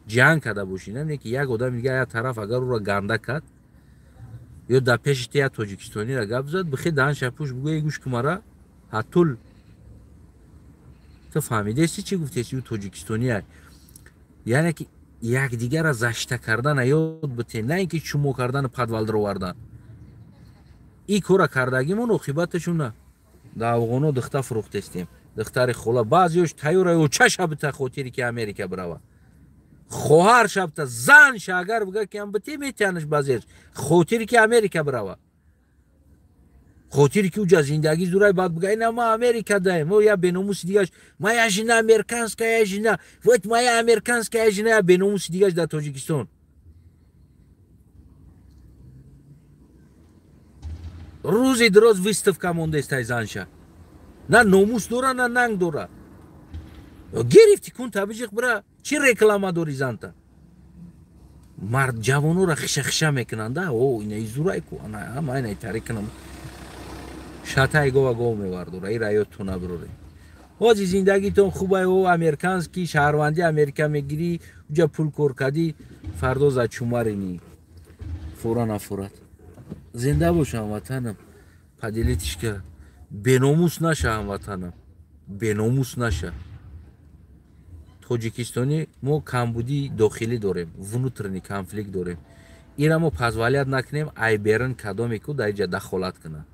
Speaker 1: ҷанг карда бошед, не ки як одам дига як тараф агар ӯро ганда кард, ё дар пеши ту як тоҷикистониро гап зад, бихе даҳанша пӯш, бугӯ эй гӯш ку мара, ҳатул ту фаҳмидести чӣ гуфтести, ӯ тоҷикистония. Яъне ки якдигарро зашта кардана ёд битен, на ин ки чумо кардану подвал даровардан. Ин кора кардагимон оқибаташона дар афғоно духта фурӯхтестем. Духтари хола баъзеёш тайёра ё чаша бита хотире ки Америка бирава. Хоҳар шабта, зан ша агар бига ки ам бите метиҳанаш баъзеаш хотире ки Америка бирава. Хотире ки уҷа зиндагӣ зурай, баъд бига ина ма Америка даем, о я беномуси дигаш, моя жена американская жена, вот моя американская жена, я беномуси дигаш дар Тоҷикистон. Рӯзи дроз выставка мондестай занша. На номус дора, на нанг дора. Гирифти кун табиҷиқ бира, чӣ реклама дори занта? Мард ҷавонора хиша-хиша мекунанда, о инаи зурай ку, ана ама инаи тари кунам. Шатай гова гов мевардора, ира ёдту набурорем. Ҳози зиндагитон хубай, о американский, шаҳрванди Америка мегирӣ, уҷа пул кор кардӣ, фардо за чумарини. Фура нафурат. Зинда бош ҳамватанам. Поделитишка. Беномус наша ҳамватанам. Беномус наша. Тоҷикистони мо камбудии дохилӣ дорем, внутренний конфликт дорем. Ира мо позволять накунем, ай берун кадоме ку дар иҷа дахолат кунад.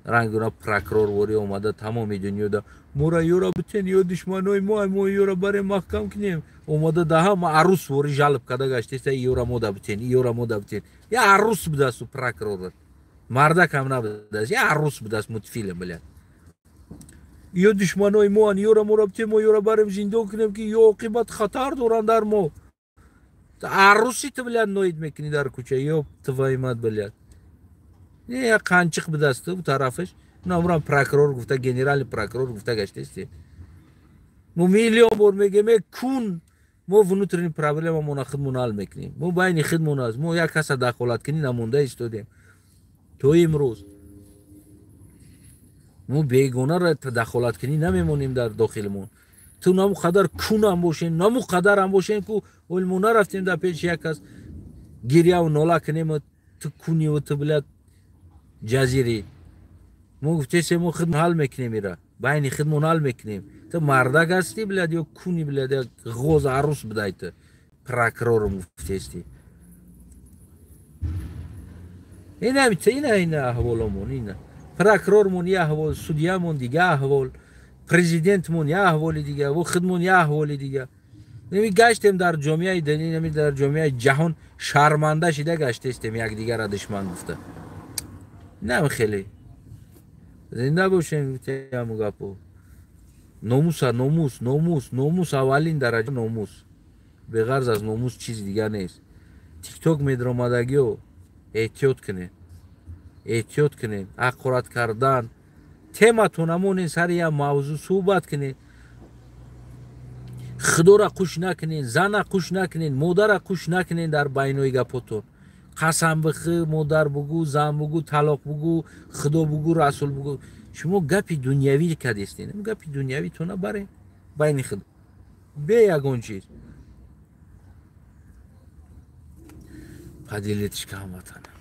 Speaker 1: Рангуна прокурор ворӣ омада тамоми дунёда мора ёра битен, ё душманои мо, ай мо ёра барем маҳкам кунем. Омада даҳа ма арус ворӣ жалб када гаштеста, ёра мода битен, ёра мода битен. Я арус будасту прокурор. Мардакам набудаст, я арус будаст мультфилм, блядь. Ё душманои моан, ёра мора битен, мо ёра барем зиндон кунем, ки ё оқибат хатар доранд дар мо. Аруси ту, блядь, ноид мекунӣ дар кӯча, ё твою мать, блядь. Не, қанчиқ будасту у тарафаш. Намурам прокурор гуфта, генеральный прокурор гуфта гаштести. Мо миллион бор мегем, кун мо внутренний проблема мона худмон ҳал мекунем. Мо байни худмон аст. Мо як каса дахолаткунӣ намонда истодем. То имрӯз мо бегонаро дахолаткунӣ намемонем дар дохилмон. Ту наму қадар кунам бошем, наму қадарам бошем, ку оли мо нарафтем дар пеши як кас гиряву нола кунем, ту куниву ту, блядь, ҷазирӣ. Мо гуфтесем, мо худ ҳал мекунем ира. Байни худмон ҳал мекунем. Ту мардак ҳастӣ, блядь, ё куни, блядь, як ғоз арус будай ту. Прокурорум гуфтести. Ина ина ина аҳволомон, ина. Прокурормон я аҳвол, судьямон дига аҳвол, президентмон я аҳволи дига, во худмон я аҳволи дига. Неми гаштем дар ҷомеаи динӣ, неми дар ҷомеаи ҷаҳон шарманда шида гаштестем якдигарра душман гуфта. Нам хеле. Зинда бошем, гуфтем гапо. Номуса, номус, номус, номус аввалин дараҷа номус. Беғарз аз номус чизи дигар нест. Тикток медромадагиё эҳтиёт кунед. Эҳтиёт кунед. Ҳақорат кардан. Тематон амонен сари як мавзӯъ суҳбат кунед. Худоро қуш накунед, зана қуш накунед, модара қуш накунед дар байнои гапотон. Қасам бихӯ, модар бугӯ, зан бугӯ, талоқ бугӯ, худо бугӯ, расул бугӯ. Шумо гапи дунявӣ кардестед. Гапи дунявитона баред байни худ. Бе ягон чиз. Поделитесь ҳамватанам.